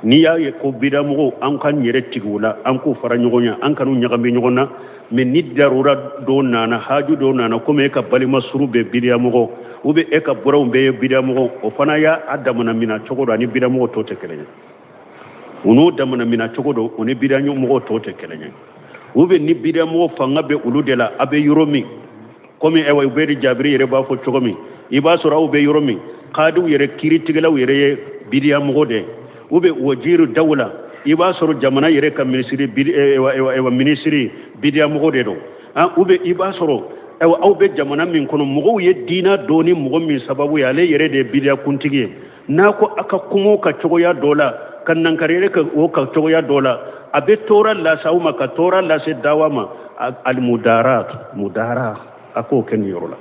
N'i y'a ye ko bidamɔgɔw, an k'an yɛrɛ tigɛ u la, an k'u fara ɲɔgɔn ɲɛ, an kan'u ɲagami ɲɔgɔn na. Mais ni darura dɔ nana, haju dɔ nana, komi e ka balima suru bɛ bidiyamɔgɔ, ou bien e ka buranw bɛɛ ye bidiyamɔgɔ, o fana y'a damana mina cogo dɔ, ani bidiyamɔgɔ tɔw tɛ kelen ye. U n'o damana mina cogo dɔ, o ni bidiyamɔgɔ tɔw tɛ kelen ye. Ou bien ni bidiyamɔgɔ fanga bɛ olu de la, a bɛ yɔrɔ min, komi ɛwa Ubedi Jabiri yɛrɛ b'a fɔ cogo min, i b'a sɔrɔ aw bɛ yɔrɔ min, kadiw yɛrɛ, kiiritigɛlaw yɛrɛ ye bidiyamɔgɔ de ye, ou bien wajiru dawula, i b'a sɔrɔ jamana yɛrɛ ka minisiri ɛwa minisiri bidiyamɔgɔ de don, ou bien i b'a sɔrɔ ɛwa aw bɛ jamana min kɔnɔ, mɔgɔw ye diina dɔn ni mɔgɔ min sababu ye, ale yɛrɛ de ye bidiya kuntigi ye. N'a ko a ka kuma o ka cogoya dɔ la, ka nankari yɛrɛ kɛ o ka cogoya dɔ la, a bɛ tɔɔrɔ lase aw ma, ka tɔɔrɔ lase dawa ma. Alimudarat, mudara, a k'o kɛ nin yɔrɔ la.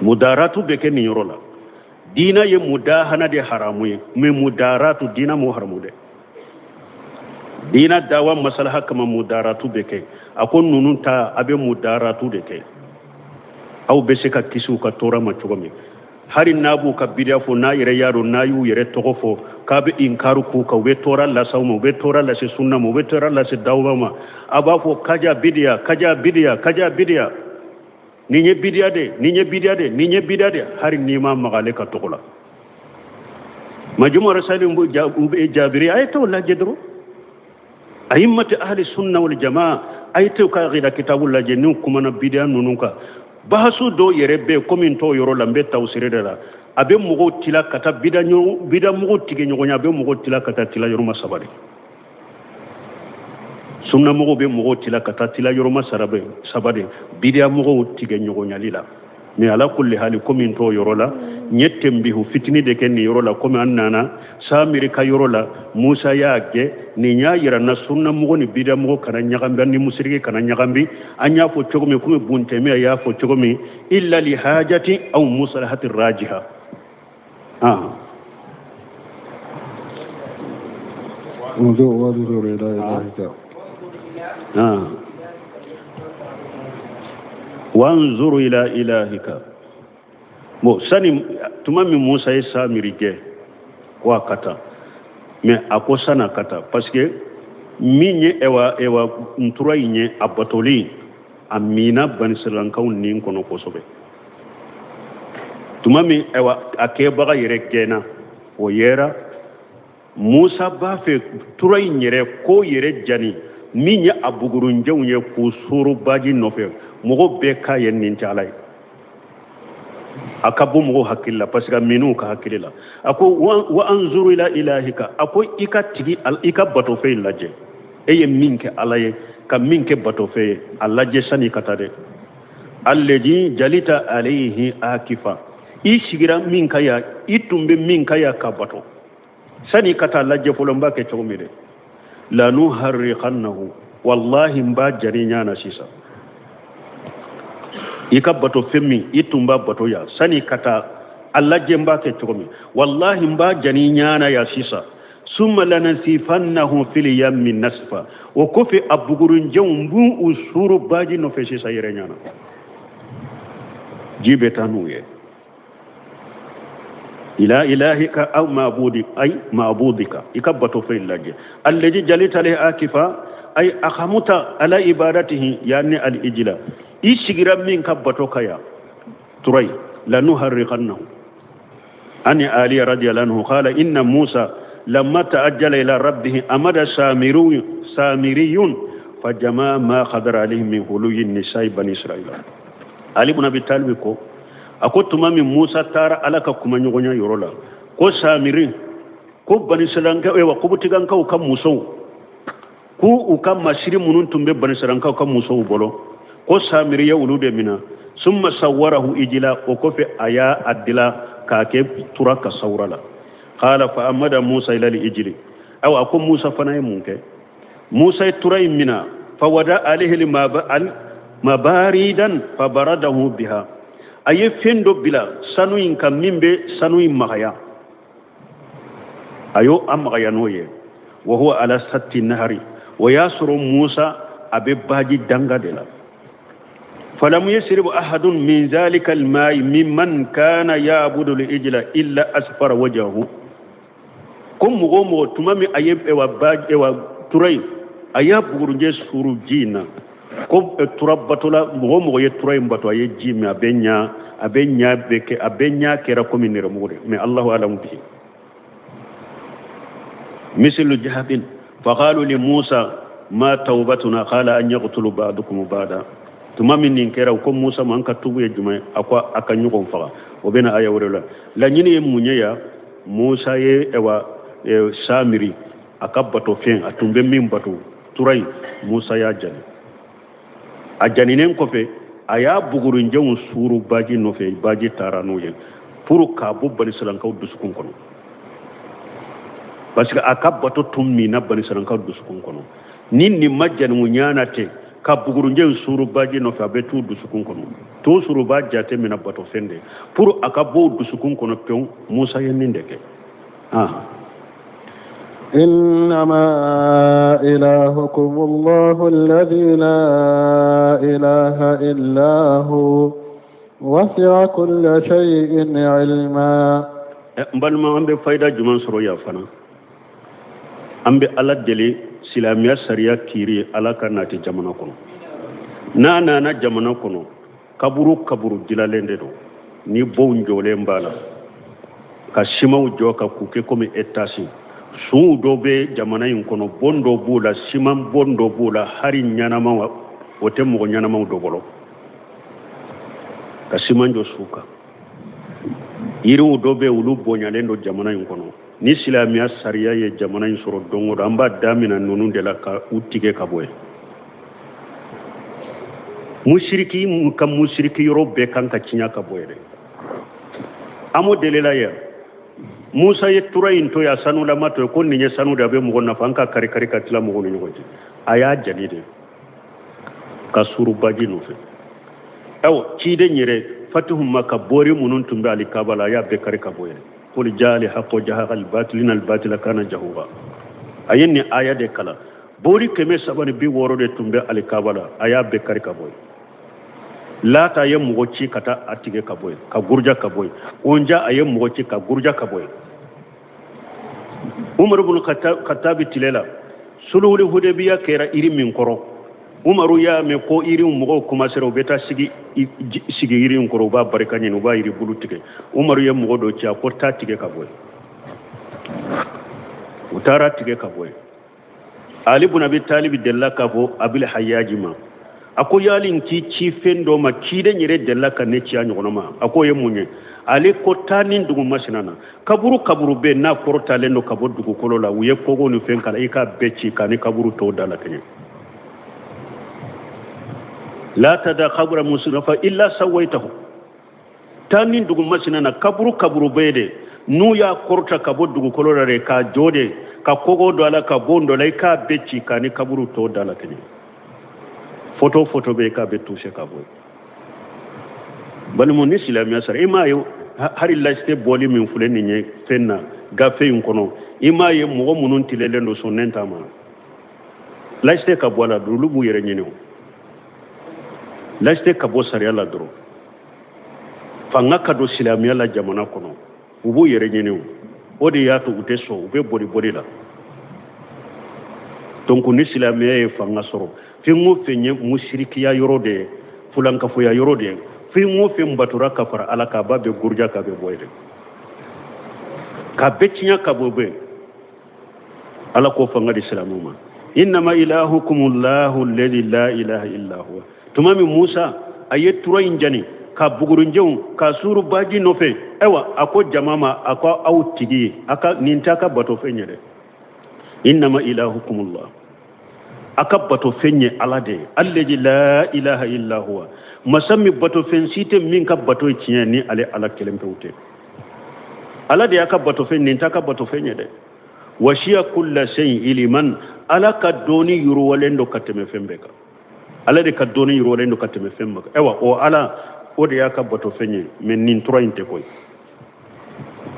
Mudaratu bɛ kɛ nin yɔrɔ la. Diina ye mudahana de haramu ye, mais mudaratu diina m'o haramu dɛ. Diina dawa masalaha kama mudaratu bɛ kɛ. A ko ninnu ta, a bɛ mudaratu de kɛ, aw bɛ se ka kisi u ka tɔɔrɔ ma cogo min. Hali n'a b'u ka bidiya fɔ, n'a yɛrɛ y'a dɔn n'a y'u yɛrɛ tɔgɔ fɔ k'a bɛ inkaru k'u kan, u bɛ tɔɔrɔ lase aw ma, u bɛ tɔɔrɔ lase sunna ma, u bɛ tɔɔrɔ lase dawa ma, a b'a fɔ kaja bidiya, kaja bidiya, kaja bidiya, nin ye bidiya de, nin ye bidiya de, nin ye bidiya de, hali n'i ma maga ale ka tɔgɔ la. Majmu rasali Jabiri, a ye t'o lajɛ dɔrɔn. Ayimmati ahli sunna wal jamaa, a ye t'u ka aqida kitabu lajɛ n'u kumana bidiya ninnu kan. Bahasu dɔw yɛrɛ bɛ yen, komi n t'o yɔrɔ la, n bɛ tawusiri de la. A bɛ mɔgɔw tila ka taa bidamɔgɔw tigɛ ɲɔgɔn ye, a bɛ mɔgɔw tila ka taa tila yɔrɔma saba de. Sunnamɔgɔw bɛ mɔgɔw tila ka taa tila yɔrɔma saba de bidiyamɔgɔw tigɛ ɲɔgɔnyali la. Mais ala kulli hali, komi n t'o yɔrɔ la, n ye tenbihu fitini de kɛ nin yɔrɔ la. Komi an nana Samiri ka yɔrɔ la, Musa y'a gɛn, nin y'a yira n na sunnamɔgɔ ni bidiyamɔgɔ kana ɲagambi, ni musiriki kana ɲagambi. An y'a fɔ cogo min, komi Buntɛmiya y'a fɔ cogo min, illa li hajati aw musalahati rajiha. Wanzuru ila ilahika. Bon, sani tuma min Musa ye Samiri gɛn ko a ka taa, mais a ko san'a ka taa, parce que min ye ɛwa ɛwa ntura in ye, a batoli a mina banisiralankaw nin kɔnɔ kosɛbɛ. Tuma min ɛwa a kɛbaga yɛrɛ gɛnna, o yera Musa b'a fɛ tura in yɛrɛ ko yɛrɛ jani min ye a bugurunjɛw ye k'u suru baji nɔfɛ, mɔgɔ bɛɛ k'a ye nin tɛ Ala ye. A ka bɔ mɔgɔw hakili la, parce que a min'u ka hakili la. A ko wa anzuru ila ilahika, a ko i ka tigi, i ka batofɛn in lajɛ, e ye min kɛ Ala ye ka min kɛ batofɛn ye, a lajɛ sani ka taa dɛ. Alladhi jalita alayhi akifa, i sigira min kan yan, i tun bɛ min kan yan ka bato, sani ka taa lajɛ fɔlɔ n b'a kɛ cogo min dɛ. Lanuharriqannahu, wallahi n b'a jani ɲa na sisan. I ka bato fɛn min i tun b'a bato yan, sani ka taa a lajɛ n b'a kɛ cogo min, wallahi n b'a jani ɲa na yan sisan. Summa lanasifannahu fil yammi nasfa, o kɔfɛ a bugurunjɛw n b'u suuru baji nɔfɛ sisan yɛrɛ ɲa na, ji bɛ taa n'u ye. Ila ilahika aw ma'budi, ay ma'budika, i ka bato fɛn lajɛ. Alladhi jalita alayhi akifa, ay akhamuta ala ibadatihi, yani al ijla, i sigira min ka bato ka ya turai. Lanuharriqannahu. Ani Ali radiyallahu anhu qala inna Musa lamma ta'ajjala ila rabbih amada samiriyun fajama ma qadara alayhi min huluyi nisa'i bani Israila. Ali ibn Abi Talib ko a ko tuma min Musa taara Ala ka kumaɲɔgɔnya yɔrɔ la, ko Samiri ko banisiralankaw wa kobutigankaw ka musow, k'u u ka masiri minnu tun bɛ banisiralankaw ka musow bolo, ko Samiri ye olu de mina. Summa sawwarahu ijila, o kɔfɛ a y'a a dila k'a kɛ tura ka sawura la. Qala fa amada Musa ila ijili. Awa, a ko Musa fana ye mun kɛ? Musa ye tura in mina, fa wada alayhi mabaridan fa baradahu biha. A ye fɛn dɔ bila sanu in kan min bɛ sanu in magaya, a y'o a magaya n'o ye. Wa huwa ala satti nahari, o y'a sɔrɔ Musa a bɛ baji danga de la. Falam yasrib ahadun min zalika almai mimman kana ya'budu al-ijla illa asfara wajhahu. Ko mɔgɔ o mɔgɔ, tuma min a ye ewa baji, ewa tura in, a y'a bugurunjɛ suuru ji in na, ko tura batola mɔgɔ o mɔgɔ ye tura in bato, a ye ji min, a bɛ ɲa, a bɛ ɲa bɛ kɛ, a bɛ ɲa kɛra komi nɛrɛmugu de. Mais Allahu alamu bihi mislu jahabin. Faqalu li Musa ma tawbatuna? Qala an yaqtulu ba'dukum ba'da. Tuma min nin kɛra, ko Musa ma, an ka tubu ye jumɛn? A ko a ka ɲɔgɔn faga. O bɛna aya wɛrɛ la. Laɲini ye mun ye ya? Musa ye ewa Samiri a ka bato fɛn, a tun bɛ min bato, tura in, Musa y'a jani. A janinen kɔfɛ, a y'a bugurunjɛw suuru baji nɔfɛ, baji taara n'o ye pour k'a bɔ banisirankaw dusukun kɔnɔ, parce que a ka bato tun minna banisirankaw dusukun kɔnɔ. Ni nin ma jani ɲana ten ka bugurunjɛ suuru baji nɔfɛ, a bɛ t'u dusukun kɔnɔ. To suuru b'a jate minɛ bato fɛn de pour a ka bɔ u dusukun kɔnɔ pewu. Musa ye nin de kɛ. إنما إلهكم الله الذي لا إله إلا هو وسع كل شيء علما. N balima, an bɛ fayida jumɛn sɔrɔ yan fana? An bɛ Ala deli, silamɛya sariya kiiri, Ala ka nati jamana kɔnɔ. N'a nana jamana kɔnɔ, kaburu kaburu dilalen de don ni bonw jɔlen b'a la, ka simanw jɔ ka k'u kɛ komi etasi. Sunw dɔ bɛ jamana in kɔnɔ, bon dɔ b'o la, siman bon dɔ b'o la, hali ɲanamaw o tɛ mɔgɔ ɲanamaw dɔ bolo ka siman jɔ su kan. Yiriw dɔ bɛ, olu bonyalen don jamana in kɔnɔ. Ni silamɛya sariya ye jamana in sɔrɔ don o don, an b'a damina ninnu de la ka u tigɛ ka bɔ yen. Musiriki ka musiriki yɔrɔ bɛɛ kan ka tiɲɛ ka bɔ yen dɛ. An m'o delila yan. Musa ye tura in to yen, a sanulama to yen, ko nin ye sanu de, a bɛ mɔgɔ nafa, an ka kari kari ka tila mɔgɔw ni ɲɔgɔn cɛ. A y'a jani de ka suuru baji nɔfɛ. Ayiwa, ciden yɛrɛ fatihu Maka, bori minnu tun bɛ alikaba la, a y'a bɛɛ kari ka bɔ yen. Qul jaa al haqq wa jahaqa al batil inna al batila kana jahuqa. A ye nin aya de kalan. Bori 360 de tun bɛ alikaba la, a y'a bɛɛ kari ka bɔ yen. Lata, a ye mɔgɔ ci ka taa a tigɛ ka bɔ yen, ka guruja ka bɔ yen. Onja, a ye mɔgɔ ci ka guruja ka bɔ yen. Umaru bin Khattabi tile la, sulhul Hudebiya kɛra iri min kɔrɔ, Umaru y'a mɛn ko iri mɔgɔw commencera, u bɛ taa sigi sigi yiri in kɔrɔ, u b'a barika ɲini, u b'a yiri bulu tigɛ. Umaru ye mɔgɔ dɔ ci, a ko taa tigɛ ka bɔ yen. U taara tigɛ ka bɔ yen. Ali bun Abi Talibi delila k'a fɔ Abil Hayaji ma, a ko yali n k'i ci fɛn dɔ ma, ciden yɛrɛ delila ka ne ci a ɲɔgɔnna ma? A k'o ye mun ye? Ale ko taa nin dugu masina na, kaburu kaburu bɛ n'a kɔrɔtalen don ka bɔ dugukolo la, u ye kogo ni fɛn kala, i k'a bɛɛ ci k'a ni kaburu tɔw da la kɛɲɛ. La tada kabura musulma illa sawaitahu. Taa nin dugu masina na, kaburu kaburu bɛ de n'u y'a kɔrɔta ka bɔ dugukolo la de k'a jɔ de ka kogo don a la, ka bon dɔ la, i k'a bɛɛ ci k'a ni kaburu tɔw da la kɛɲɛ. Foto foto bɛ, i k'a bɛɛ touché ka bɔ yen. Balimaw, ni silamɛya sara, i m'a ye hali laïcité bɔli min filɛ nin ye fɛn na gafe in kɔnɔ, i m'a ye mɔgɔ minnu tilelen don sɔnnen ta ma laïcité ka bɔ a la dɔrɔn, olu b'u yɛrɛ ɲini. O laïcité ka bɔ sariya la dɔrɔn, fanga ka don silamɛya la jamana kɔnɔ, u b'u yɛrɛ ɲini. O o de y'a to u tɛ sɔn, u bɛ boli boli la. Donc ni silamɛya ye fanga sɔrɔ, fɛn o fɛn ye musirikiya yɔrɔ de ye, fulankafoya yɔrɔ de ye, fɛn o fɛn batora ka fara Ala kan, a b'a bɛɛ guruja ka bɛ bɔ yen, ka bɛɛ tiɲɛ ka bɔ bɛ. Ala k'o fanga di silamɛw ma. Innama ilahukumullahu alladhi la ilaha illa huwa. Tuma min Musa a ye tura in jani ka bugurunjɛw ka suuru baji nɔfɛ, ayiwa, a ko jama ma, a ko aw tigi ye a ka nin t'a ka bato fɛn ye dɛ. Innama ilahukumullah, a ka bato fɛn ye Ala de ye, alladhi la ilaha illa huwa. Masa min batofɛn si tɛ min ka bato ye tiɲɛ ni ale Ala kelen pewu tɛ. Ala de y'a ka batofɛn, nin t'a ka batofɛn ye dɛ. Wasiya kulla shay'in iliman, Ala ka dɔnni yiriwalen don ka tɛmɛ fɛn bɛɛ kan. Ala de ka dɔnni yiriwalen don ka tɛmɛ fɛn bɛɛ kan. Ayiwa, o Ala, o de y'a ka batofɛn ye, mais nin tura in tɛ koyi.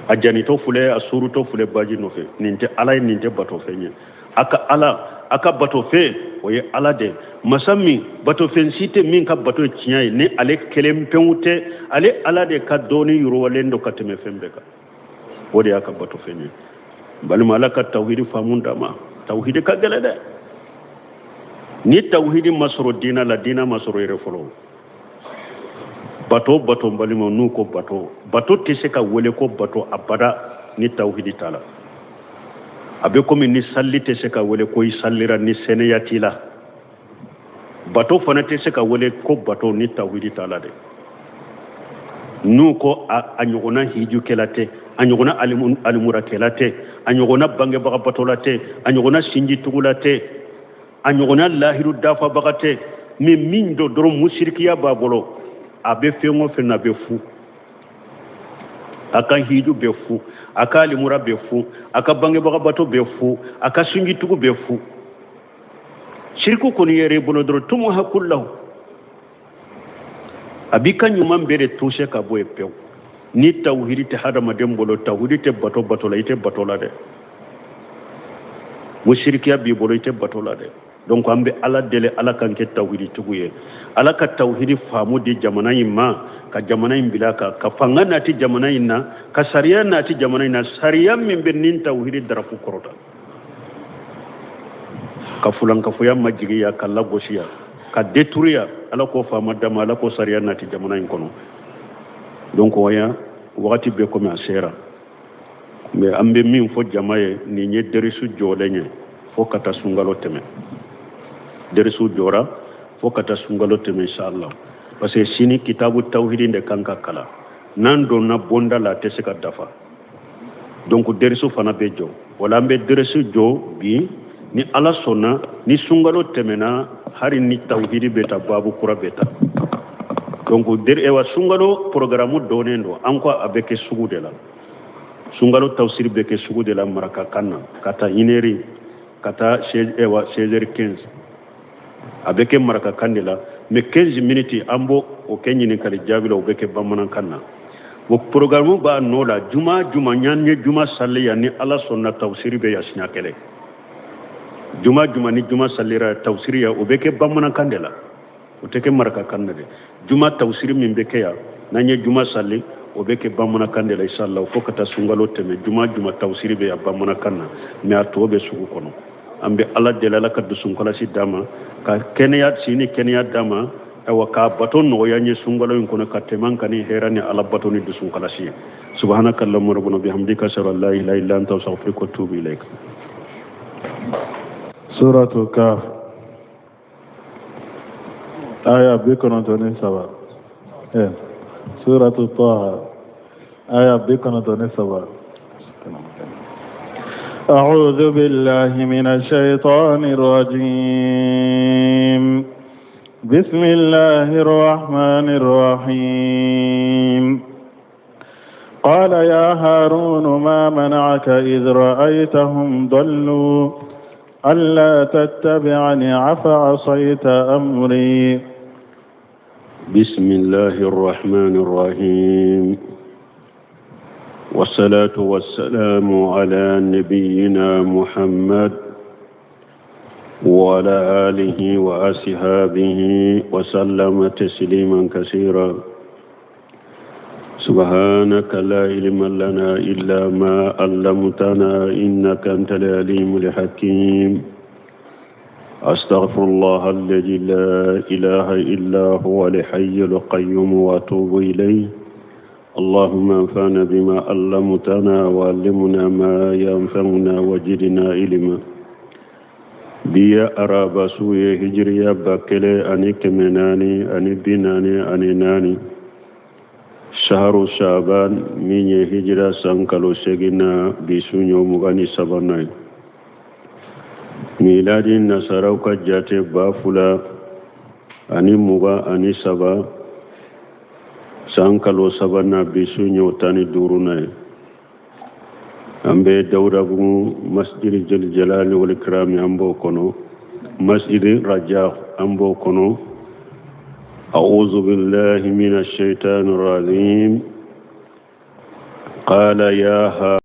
A janitɔ filɛ, a suurutɔ filɛ baji nɔfɛ, nin tɛ Ala ye, nin tɛ batofɛn ye. A ka Ala, a ka batofɛn, o ye Ala de. Masa min batofɛn si tɛ min ka bato ye tiɲɛ ye ni ale kelen pewu tɛ, ale Ala de ka dɔnni yiriwalen don ka tɛmɛ fɛn bɛɛ kan. O de y'a ka batofɛn ye. Balima, Ala ka tawhidi faamu d'an ma. Tawhidi ka gɛlɛn dɛ. Ni tawhidi ma sɔrɔ diina la, diina ma sɔrɔ yɛrɛ fɔlɔ. Bato, bato, balima, n'u ko bato, bato tɛ se ka wele ko bato abada ni tawhidi t'a la. A bɛ komi ni salli tɛ se ka wele ko i sallira ni sɛnɛya t'i la. Bato fana tɛ se ka wele ko bato ni tawhidi t'a la dɛ. N'u ko a ɲɔgɔnna hijukɛla tɛ, a ɲɔgɔnna alimurakɛla tɛ, a ɲɔgɔnna bangebaga batola tɛ, a ɲɔgɔnna sinjitugula tɛ, a ɲɔgɔnna lahiru dafabaga tɛ, mais min don dɔrɔn musirikiya b'a bolo, a bɛ fɛn o fɛn na, a bɛ fu. A ka hiju bɛ fu, a ka alimura bɛ fu, a ka bangebaga bato bɛ fu, a ka sinjitugu bɛ fu. Siriku kɔni yɛrɛ bolo dɔrɔn tumu hakulahu, a b'i ka ɲuman bɛɛ de tuse ka bɔ yen pewu. Ni tawhidi tɛ hadamaden bolo, tawhidi tɛ bato bato la, i tɛ bato la dɛ. Musirikiya b'i bolo, i tɛ bato la dɛ. Donc an bɛ Ala deli, Ala k'an kɛ tawhiditigiw ye. Ala ka tawhidi faamu di jamana in ma, ka jamana in bila kan, ka fanga nati jamana in na, ka sariya nati jamana in na, sariya min bɛ nin tawhidi darafu kɔrɔta, ka fulankafoya majigiya, ka lagosiya, ka deturiya. Ala k'o faama d'an ma, Ala k'o sariya nati jamana in kɔnɔ. Donc waya wagati bɛɛ komi a sera, mais an bɛ min fɔ jama ye, nin ye derisu jɔlen ye fo ka taa sunkalo tɛmɛ. Derisu jɔra fo ka taa sunkalo tɛmɛ, inshallah, parce que sini kitabu tawhidi de kan ka kalan. N'an donna bonda la, a tɛ se ka dafa. Donc derisu fana bɛ jɔ. Wala an bɛ derisu jɔ bi, ni Ala sɔnna, ni sunkalo tɛmɛna, hari ni tawhidi bɛ ta, babu kura bɛ ta. Donc ewa sunkalo programme dɔnnen don an ko a bɛ kɛ sugu de la. Sunkalo tafsiri bɛ kɛ sugu de la marakakan na, ka taa une heure ka taa ewa 16h15, a bɛ kɛ marakakan de la. Mais 15 minutes, an b'o o kɛ ɲininkali jaabi la, o bɛ kɛ bamanankan na. O programme b'a nɔ la. Juma juma, ɲan ye juma sali yan, ni Ala sɔnna, tafsiri bɛ yan siɲɛ kelen. Juma juma, ni juma salira, tafsiri yan, o bɛ kɛ bamanankan de la, o tɛ kɛ marakakan na dɛ. Juma tafsiri min bɛ kɛ yan, n'an ye juma sali, o bɛ kɛ bamanankan de la, inshallah, fo ka taa sunkalo tɛmɛ. Juma juma tafsiri bɛ yan bamanankan na, mais a tɔ bɛ sugu kɔnɔ. An bɛ Ala deli, Ala ka dusunkɔlɔsi d'an ma, ka kɛnɛya si ni kɛnɛya d'an ma, ayiwa, k'a bato nɔgɔya n ye sunkalo in kɔnɔ, ka tɛmɛ an kan ni hɛrɛ ni Ala bato ni dusunkɔlɔsi ye. Subhanaka allahumma rabbana bihamdika, ashhadu an la ilaha illa anta, astaghfiruka wa atubu ilaik. Suratu Kaf, aya 93. Suratu Taha, aya 93. أعوذ بالله من الشيطان الرجيم. بسم الله الرحمن الرحيم. قال يا هارون ما منعك إذ رأيتهم ضلوا ألا تتبعني، أفعصيت أمري؟ بسم الله الرحمن الرحيم، والصلاة والسلام على نبينا محمد وعلى آله وأصحابه وسلم تسليما كثيرا. سبحانك لا علم لنا إلا ما علمتنا إنك أنت العليم الحكيم. أستغفر الله الذي لا إله إلا هو الحي القيوم وأتوب إليه. اللهم انفعنا بما علمتنا وعلمنا ما ينفعنا وزدنا علما. Bi ye araba su ye, hijiriya 1444, shaharu shaban, min ye hijira san kalo seginna, bi su ɲɔ 23nan ye. Miladi nasaraw ka jate 2024. 2023, san kalo sabanan, bi su ɲɛ o 15nan ye. An bɛ Dawudabugu masjidi Jeli Jalali wal Ikrami, an b'o kɔnɔ, masjidi Raja, an b'o kɔnɔ. A'udhu billahi minash shaitani rajim. Qala ya.